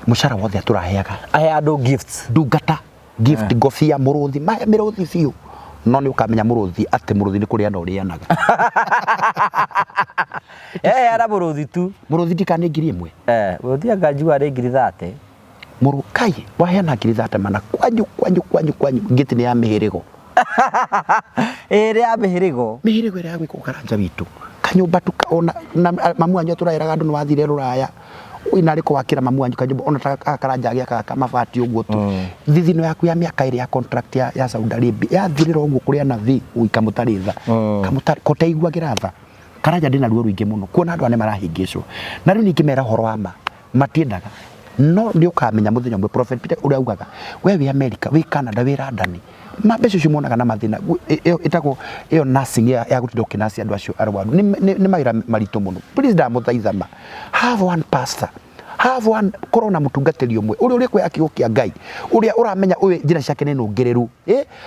mũcara wothe atũraheaga. Ahe andũ gifts. Ndungata, gift, ngobia, mũrũthi, mahe mĩrũthi biũ. No nĩ ũkamenya mũrũthi atĩ mũrũthi nĩ kũrĩana ũrĩanaga. Eh, ara mũrũthi tu. Mũrũthi ndikana nĩ 1000. Eh, mũrũthi anga njua nĩ 30,000. Mũrũ kai waheana 30,000 mana kwanyu kwanyu kwanyu kwanyu ngĩti nĩ ya mĩhĩrĩgo. Ĩrĩ ya mĩhĩrĩgo. Mĩhĩrĩgo ĩrĩa ya gwĩkwo Karanja witũ. Kanyũmba tu ona na mamu wanyu atũraĩraga andũ nĩ wathire rũraya. Ui narĩ kũ wakĩra mamu wanyu kanyũmba ona ta gaka Karanja agĩakaga kamabati ũguo tu. Thithino yaku ya mĩaka 2 ya contract ya Saudi Arabia yathirĩra ũguo kũrĩ anabii ui kamũtarĩ tha. Kamũtarĩ koteiguagĩra tha. Karanja ndĩna ruo rũingĩ mũno kuona andũ aya nĩ marahĩngĩcwo. Na rĩu ningĩ mera ũhoro wa ma matiendaga. No nĩ ũkamenya mũthenya ũmwe Prophet Peter ũrĩa augaga we wĩ America, wĩ Canada, wĩ London, ma mbeca icio monaga na mathĩna ĩyo ĩtagwo ĩyo nursing ya gũtinda ũkĩnaci andũ acio arwaru nĩ mawĩra maritũ mũno. Please ndamũthaitha ma have one pastor, have one, korwo na mũtungatĩri ũmwe ũrĩa ũrĩkuoya kiugo kĩa Ngai, ũrĩa ũramenya ũyũ njĩra ciake nĩ nũngĩrĩru.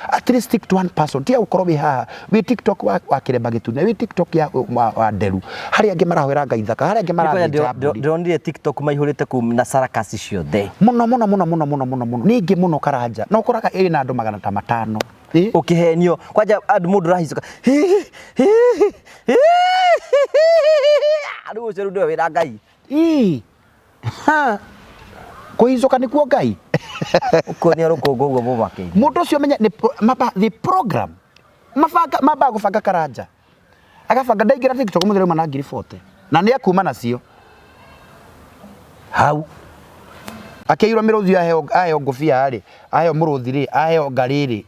At least stick to one person. Tiga gũkorwo wĩ haha wĩ TikTok wa kĩremba gĩtune, wĩ TikTok ya wa nderu, harĩa angĩ marahoera Ngai thaka, harĩa angĩ marathĩnja mbũri. Ndĩronire TikTok maihũrĩte kũu na sarakasi ciothe. Mũno mũno mũno mũno mũno mũno mũno nĩ ingĩ mũno Karanja, na ũkoraga ĩna andũ 500. Ũkĩhenio kwanja andũ mũndũ ũrahicũka rĩu ũcio rĩu nĩwe wĩra Ngai. Ii. Ha. Kũhicũka nĩkuo Ngai. Ũkuonia rũkũngũ ũguo mũmakĩirie. Mũndũ ũcio menye nĩ maba the program. Mabanga mambaga gũbanga Karanja. Agabanga ndaingĩra TikTok mũthenya auma na 40,000. Na nĩ akuma nacio. Hau. Akĩiyũra mĩrũthi aheo ngũbia rĩ, aheo mũrũthi rĩ, aheo ngarĩ rĩ.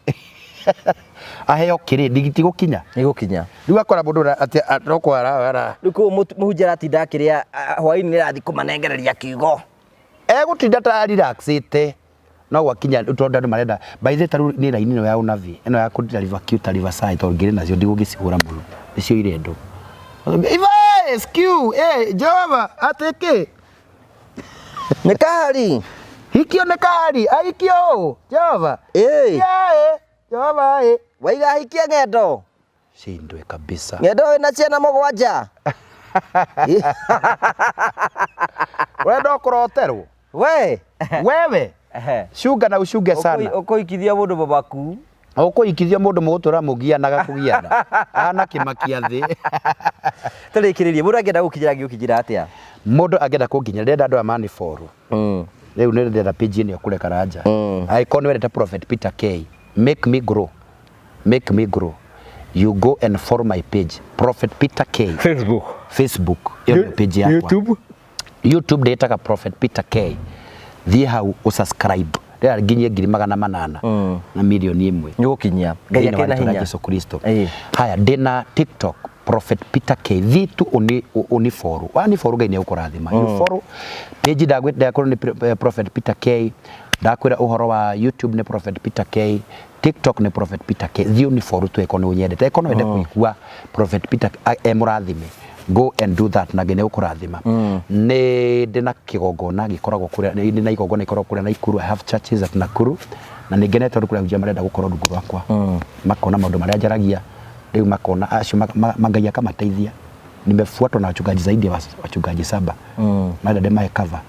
Aheo kĩrĩ, ndigiti gũkinya. Nĩ gũkinya. Rĩu akora mũndũ atĩ no kwara ara. Rĩu kũu mũhunjia aratinda akĩrĩa hwaĩ-inĩ nĩ arathiĩ kũmanengereria kiugo. Egũtinda ta relaxĩte. No gwakinya tondũ andũ marenda by the way ta rĩu nĩ raini ĩno ya ũnabii ĩno ya kũruta River Q ta Riverside tondũ ngĩrĩ nacio ndigũgĩcihũra mũno nĩcio irendwo. Iva SQ Jehova atĩ kĩ? Nĩ kahari. Hikio nĩ kahari ahikio ũũ Jehova. Ĩĩ. Jehova ĩ. Waiga ahikie ng'endo. Shindwe kabisa. Ng'endo wĩna ciana 7. Wenda ũkũroterwo. We. Wewe. Cunga na ucunge sana. Ũkũhikithia mũndũ mũmaku. Ũkũhikithia mũndũ mũgũtũra mũgianaga kũgiana. Ahana kĩmakia thĩ. Tũrĩkĩrĩrie, mũndũ angĩenda gũkinyĩra angĩgũkinyĩra atĩa? Mũndũ angĩenda kũnginyĩra, ndĩrenda andũ aya manifollow. Rĩu nĩ ndĩrenda page ĩno kũrĩa Karanja. Angĩkorwo nĩ wendete Prophet Peter K, make me grow. Make me grow. You go and follow my page, Prophet Peter K. Facebook. Facebook. Ĩyo nĩyo page yakwa. YouTube. YouTube ndĩtaga Prophet Peter K. Thiĩ hau ũsubscribe. Rĩra nginyie 800,000 na 1,000,000. Nĩ ũgũkinyia. Ngai Thĩinĩ wa akĩrĩ na rĩtwa rĩa hinya. Jesu Kristo. Ĩĩ. Haya, ndĩna TikTok Prophet Peter K. Thiĩ tu ũni follow. Wani follow Ngai nĩ egũkũrathima. You follow page ndakwĩra nĩ Prophet Peter K. Ndakwĩra ũhoro wa YouTube nĩ Prophet Peter K. TikTok nĩ Prophet Peter K. Thiĩ ũni follow tu ĩkorwo nĩ ũnyendete. Ĩkorwo no wende kũigua Prophet Peter e mũrathime. Go and do that na Ngai nĩ gũkũrathima. Nĩ ndĩ na kĩgongona gĩkoragwo kũrĩa, nĩ ndĩ na igongona ikoragwo kũrĩa Naikuru. I have churches at Nakuru na nĩ ngenete tondũ kũrĩ ahunjia marenda gũkorwo rungu rwakwa, makona maũndũ marĩa njaragia rĩu, makona acio Ngai akamateithia. Nimefuatwa na wachungaji zaidi ya wachungaji saba, marenda ndĩmahe cover.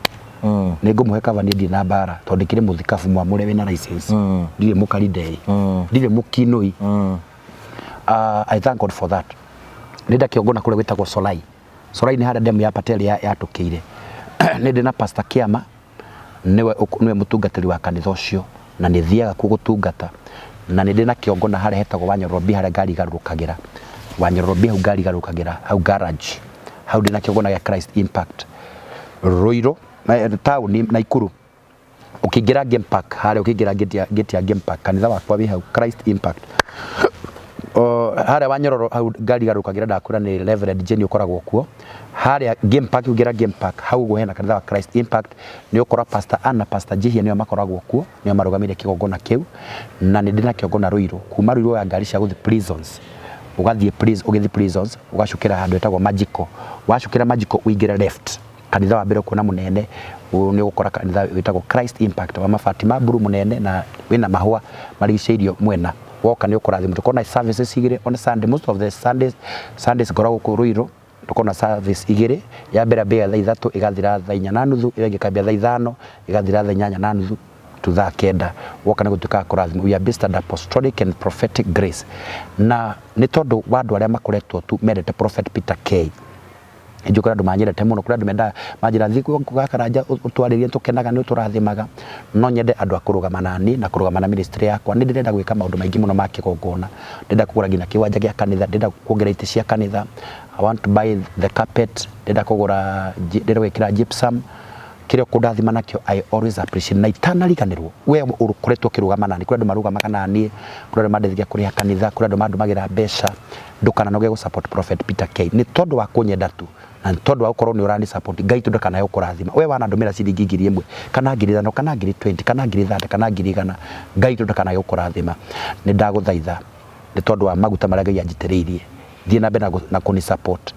Nĩ ngũmũhe cover. Niĩ ndirĩ na mbara tondũ ndĩkĩrĩ mũthikabu mwamũre wĩna license, ndirĩ mũkaridei, ndirĩ mũkinũi. I thank God for that. Nĩ ndakĩongona kũrĩa gwĩtagwo Solai. Solai nĩ harĩa demu ya Patel yatũkĩire. Nĩ ndĩ na Pastor Kiama, nĩwe nĩwe mũtungatĩri wa kanitha ũcio na nĩ thiaga kuo gũtungata. Na nĩ ndĩ na kĩongona harĩa hetagwo Wanyororobi, harĩa ngari igarũrũkagĩra. Wanyororobi hau ngari igarũrũkagĩra, hau garage hau ndĩ na kĩongona gĩa Christ Impact. Ruiru taũni Naikuru, ũkĩingĩra Game Park harĩa, ũkĩingĩra gate ya Game Park, kanitha wakwa wĩ hau, Christ Impact. O, harĩa Wanyororo hau ngari igarũrũkagĩra, ndakwĩra nĩ Reverend Jenny ũkoragwo kuo. Harĩa Game Park, ũngĩra Game Park hau ũguo hena kanitha wa Christ Impact, nĩ ũkora Pastor Anna, Pastor Jihia nĩo makoragwo kuo, nĩo marũgamĩrĩire kĩgongona kĩu. Na nĩ ndĩ na kĩgongona Ruiru. Kuma Ruiru ya ngari cia gũthiĩ prisons, ũgathiĩ ũgĩthiĩ prisons ũgacukĩra handũ hetagwo Majiko. Wacukĩra Majiko ũingĩre left, kanitha wa mbere ũkuona mũnene nĩ ũgũkora kanitha wĩtagwo Christ Impact wa mabati ma mburu mũnene na wĩna mahũa marigicĩirio mwena. Woka nĩ ũkũrathimwo. Tũkorwo na services igĩrĩ on Sunday, most of the Sundays ngoragwo kũu Ruiru. Tũkorwo na service igĩrĩ, ya mbere yambagia thaa 3 ĩgathira thaa 4:30, ĩyo ĩngĩ ĩkambia thaa 5 ĩgathira thaa 8:30 to thaa 9. Woka nĩ gũtuĩkaga kũrathimwo. We are based under apostolic and prophetic grace, na nĩ tondũ wa andũ arĩa makoretwo tu mendete Prophet Peter K. Njũĩ kũrĩ andũ manyendete mũno, kũrĩ andũ mendaga manjĩra thiĩ gwa Karanja ũtwarĩrie, tũkenaga nĩ ũtũrathimaga. No nyende andũ a kũrũgama nani na kũrũgama na ministry yakwa. Nĩ ndĩrenda gwĩka maũndũ maingĩ mũno ma kĩgongona. Ndĩrenda kũgũra nginya kĩwanja gĩa kanitha, ndĩrenda kuongerera itĩ cia kanitha. I want to buy the carpet, ndĩrenda kũgũra, ndĩrenda gwĩkĩra gypsum. Kĩrĩa ũkũndathima nakĩo, I always appreciate na itanariganĩrwo we ũkoretwo ũkĩrũgama nani. Kũrĩ andũ marũgamaga naniĩ, kũrĩ andũ mandeithagia kũrĩha kanitha, kũrĩ andũ mandũmagĩra mbeca. Ndũkananoge gũ support Prophet Peter K nĩ tondũ wa kũnyenda tu na nĩ tondũ wa gũkorwo nĩ ũrani support. Ngai tu ndakanae gũkũrathima. We wanandũmĩra ciringi 1000 kana 5000 kana 20,000 kana 30,000 kana 100,000, Ngai tu ndakanae gũkũrathima. Nĩ ndagũthaitha nĩ tondũ wa maguta marĩa Ngai anjitĩrĩirie, thiĩ na mbere na kũni support.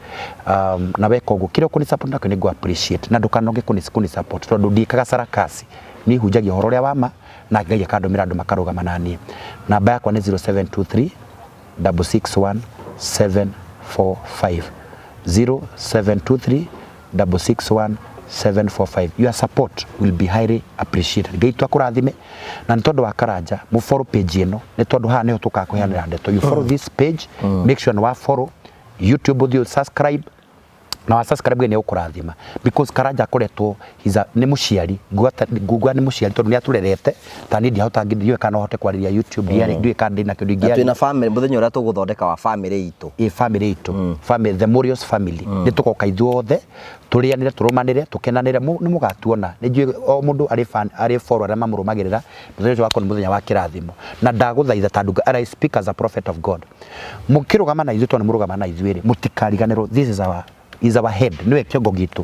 Na weka ũguo, kĩrĩa ũkũni support nakĩo nĩ ngũ appreciate, na ndũkanoge kũni support tondũ ndiĩkaga sarakasi. Niĩ hunjagia ũhoro ũrĩa wa ma na Ngai akandũmĩra andũ makarũgama na niĩ. Namba yakwa nĩ 0723 661 745, 0723 661 745. Your support will be highly appreciated. Ngai tu akũrathime. Na nĩ tondũ wa Karanja, mũ follow page ĩno nĩ tondũ haha nĩho tũkakũheanĩra ndeto. You follow this page, make sure nĩ wa follow YouTube, ũthiĩ subscribe na wa subscribe, nĩ ũkũrathima because Karanja akoretwo nĩ mũciari. Nguga nĩ mũciari tondũ nĩ atũrerete. Ta niĩ ndihota, ndiũĩ kana no hote kwarĩria YouTube, ndiũĩ kana ndĩ nakĩo. Na ndingĩaria. Twĩna family mũthenya ũrĩa tũgũthondeka wa family itũ. Ĩ family itũ, family, the Morios family, nĩ tũgoka ithuothe tũrĩanĩre, tũrũmanĩre, tũkenanĩre. Nĩ mũgatuona. Nĩ njũĩ o mũndũ arĩ fan, arĩ follow arĩa mamũrũmagĩrĩra. Mũthenya ũcio wakorwo nĩ mũthenya wa kĩrathimo na ndagũthaitha ta ndunga, and I speak as a prophet of God, mũkĩrũgama na ithuĩ tondũ nĩ mũrũgama na ithuĩ rĩ, mũtikariganĩrwo this is our head, nĩwe kĩongo gitũ.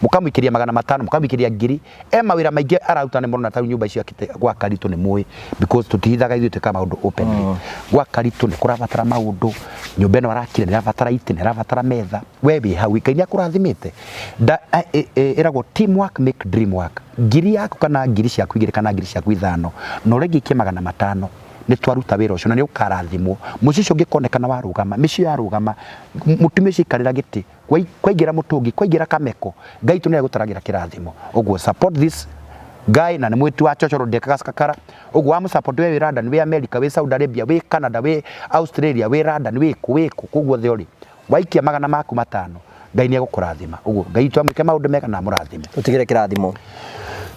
Mũkamũikĩria 500, mũkamũikĩria 1000, e mawĩra maingĩ araruta. Nĩ mũrona tarĩu nyũmba icio akĩte gwa Karitũ, nĩ mũĩ because tũtihithaga ithuĩ, twĩkaga maũndũ openly. Gwa Karitũ nĩ kũrabatara maũndũ, nyũmba ĩno arakire nĩ ĩrabatara itĩ, nĩ ĩrabatara metha. We wĩ hau, Ngai nĩ akũrathimĩte. Ĩragwo teamwork make dream work. 1000 yaku kana ngiri ciaku igĩrĩ kana ngiri ciaku ithano na ũrĩa ingĩikia 500, nĩ twaruta wĩra ũcio na nĩ ũkarathimwo. Mũciĩ ũcio ũngĩkonekana warũgama, mĩciĩ yarũgama, mũtumia ũcio aikarĩra gĩtĩ, kwaingĩra mũtũngi, kwaingĩra kameko, Ngai tu nĩ egũtaragĩra kĩrathimo. Ũguo support this guy, na nĩ mwĩti wa chochoro, ndekaga kakara. Ũguo wa mũsupport, we wĩ London, wĩ America, wĩ Saudi Arabia, wĩ Canada, wĩ Australia, wĩ London, wĩ kũ, wĩ kũ, kũu guothe ũrĩ, waikia 500, Ngai nĩ egũkũrathima. Ũguo Ngai tu amwĩke maũndũ mega na amũrathime. Tũtigĩre kĩrathimo.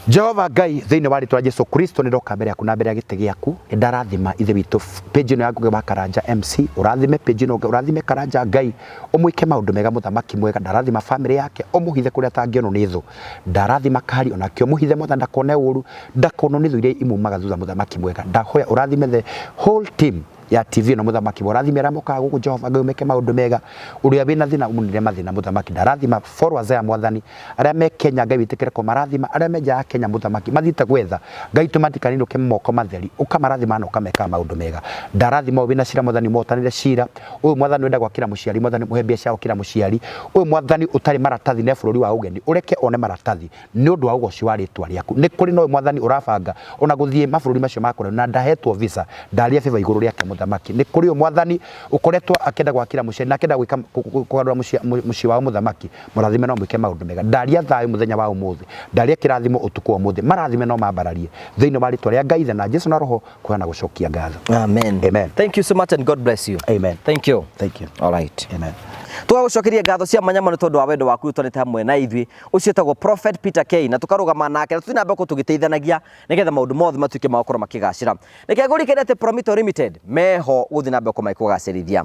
Jehova Ngai, thĩinĩ wa rĩtwa Jesu Kristo, nĩ ndoka mbere yaku na mbere ya gĩtĩ gĩaku. Nĩ ndarathima ithe witũ page ĩno ya Ngugi wa Karanja MC. Ũrathime page ĩno, ũrathime Karanja Ngai, ũmwĩke maũndũ mega, mũthamaki mwega. Ndarathima family yake, ũmũhithe kũrĩa atangĩonwo nĩ thũ. Ndarathima Kari onake, ũmũhithe mothe, ndakone ũru, ndakonwo nĩ thũ iria imumaga thutha. Mũthamaki mwega, ndahoya ũrathime the whole team. Ya TV ĩno, mũthamaki, mũrathime arĩa mokaga gũkũ. Jehova Ngai, ũmeke maũndũ mega. Ũrĩa wĩna thĩna, ũmũnire mathĩna, mũthamaki. Ndarathima followers aya, mwathani, arĩa me Kenya. Ngai, wĩtĩkĩre kũmarathima. Arĩa me nja ya Kenya, mũthamaki, mathiĩte gwetha, Ngai, tũmatikaninũke moko matheri. Ũkamarathima na ũkamekaga maũndũ mega. Ndarathima ũyũ wĩna cira, mwathani, ũmũhotanĩre cira ũyũ. Mwathani, wenda gwakĩra mũciari, mwathani, mũhe mbia cia gwakĩra mũciari ũyũ. Mwathani, ũtarĩ maratathi ne bũrũri wa ũgeni, ũreke one maratathi nĩ ũndũ wa ũgoci wa rĩtwa rĩaku. Nĩ kũrĩ na ũyũ, mwathani, ũrabanga ona gũthiĩ mabũrũri macio ma kũraihu na ndahetwo visa. Ndaria favor igũrũ rĩake, mũthamaki. Nĩ kũrĩ ũyũ, mwathani, ũkoretwo akĩenda gwakĩra mũciari na akĩenda gwĩka kũgarũra mũciĩ wao. Mũthamaki, mũrathime no mwĩke maũndũ mega. Ndaria thayũ mũthenya wa ũmũthĩ, ndaria kĩrathimo ũtukũ wa ũmũthĩ. Marathime no mambararie thĩinĩ wa rĩtwa rĩa Ngai Ithe na Jesu na Roho, kũheana gũcokia ngatho. Amen. Amen. Thank you so much and God bless you. Amen. Thank you. Thank you. All right. Amen. Tũgagũcokeria ngatho cia mwanya mũno tondũ wa wendo waku ũtwarĩte hamwe na ithuĩ. Ũcio etagwo Prophet Peter K na tũkarũgama nake na tũthiĩ na mbere gũkorwo tũgĩteithanagia nĩgetha maũndũ mothe matuĩke ma gũkorwo makĩgacĩra. Reke ngũririkanie atĩ Promito Limited meho gũthiĩ na mbere gũkorwo magĩkũgacĩrithia.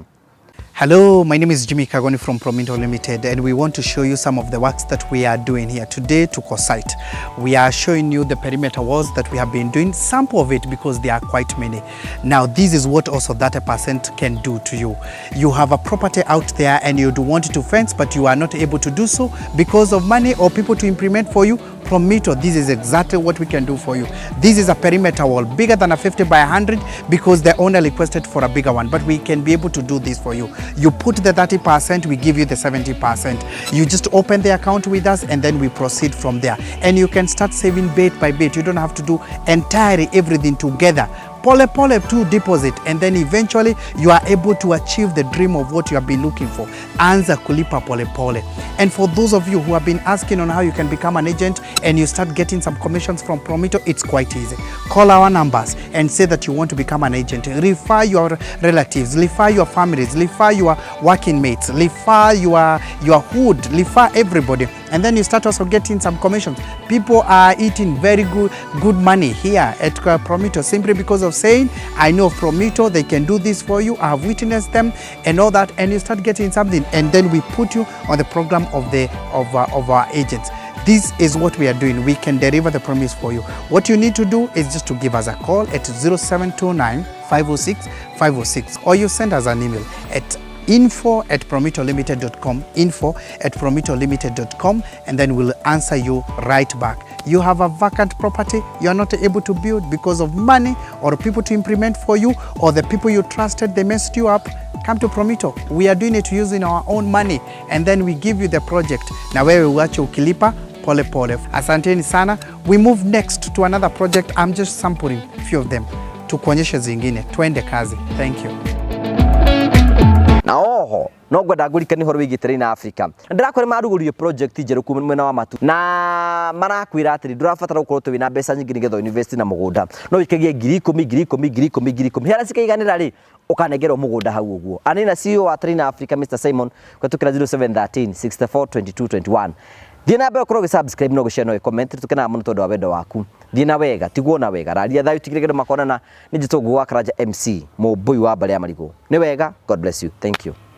Hello, my name is Jimmy Kagoni from Prominto Limited, and we want to show you some of the works that we are doing here today to site. We are showing you the perimeter walls that we have been doing, sample of it because there are quite many. Now, this is what also 30% can do to you. You have a property out there and you do want to fence, but you are not able to do so because of money or people to implement for you. Promito, this is exactly what we can do for you. This is a perimeter wall bigger than a 50 by 100 because the owner requested for a bigger one, but we can be able to do this for you. You put the 30%, we give you the 70%. You just open the account with us and then we proceed from there. And you can start saving bit by bit. You don't have to do entirely everything together. Pole pole to deposit, and then eventually you are able to achieve the dream of what you have been looking for. Anza kulipa pole pole. And for those of you who have been asking on how you can become an agent and you start getting some commissions from Promito, it's quite easy. Call our numbers and say that you want to become an agent. Refer your relatives, refer your families, refer your working mates, refer your hood, refer everybody, and then you start also getting some commissions. People are eating very good money here at Promito simply because of saying, "I know Promito, they can do this for you, I have witnessed them," and all that, and you start getting something, and then we put you on the program of our agents. This is what we are doing. We can deliver the promise for you. What you need to do is just to give us a call at 0729 506 506, or you send us an email at info@promitolimited.com, info@promitolimited.com, and then we'll answer you right back. You have a vacant property you are not able to build because of money or people to implement for you, or the people you trusted, they messed you up. Come to Promito. We are doing it using our own money, and then we give you the project na wewe uache ukilipa pole pole. Asanteni sana. We move next to another project. I'm just sampling few of them, tukuonyeshe zingine. Twende kazi. Thank you. Na oho no ngwenda ngũrikanie ũhoro wĩgiĩ Terrain Africa. Na ndĩrakwĩra marugũririe project njerũ kuma mwena wa Matu na marakwĩra atĩrĩ, ndũrabatara gũkorwo atĩ wĩna mbeca nyingĩ nĩgetha invest na mũgũnda. No wĩkagie 10,000, 10,000, 10,000, 10,000, harĩa cikaiganĩra rĩ, ũkanengerwo mũgũnda hau ũguo. Anĩ na CEO wa Terrain Africa, Mr Simon, kũhetũkĩra 0713 64 22 21. Thiĩ na mbere ũkorwo ũgĩ-subscribe no gũshare no comment. Tũkenaga mũno tondũ wa wendo waku. Thiĩ na wega, tigwo na wega, raria thayũ, tigĩrĩre makonana. Nĩ njĩtwo Ngũgũ wa Karanja MC, mũmbũi wa mbarĩ ya marigũ. Nĩ wega. God bless you. Thank you.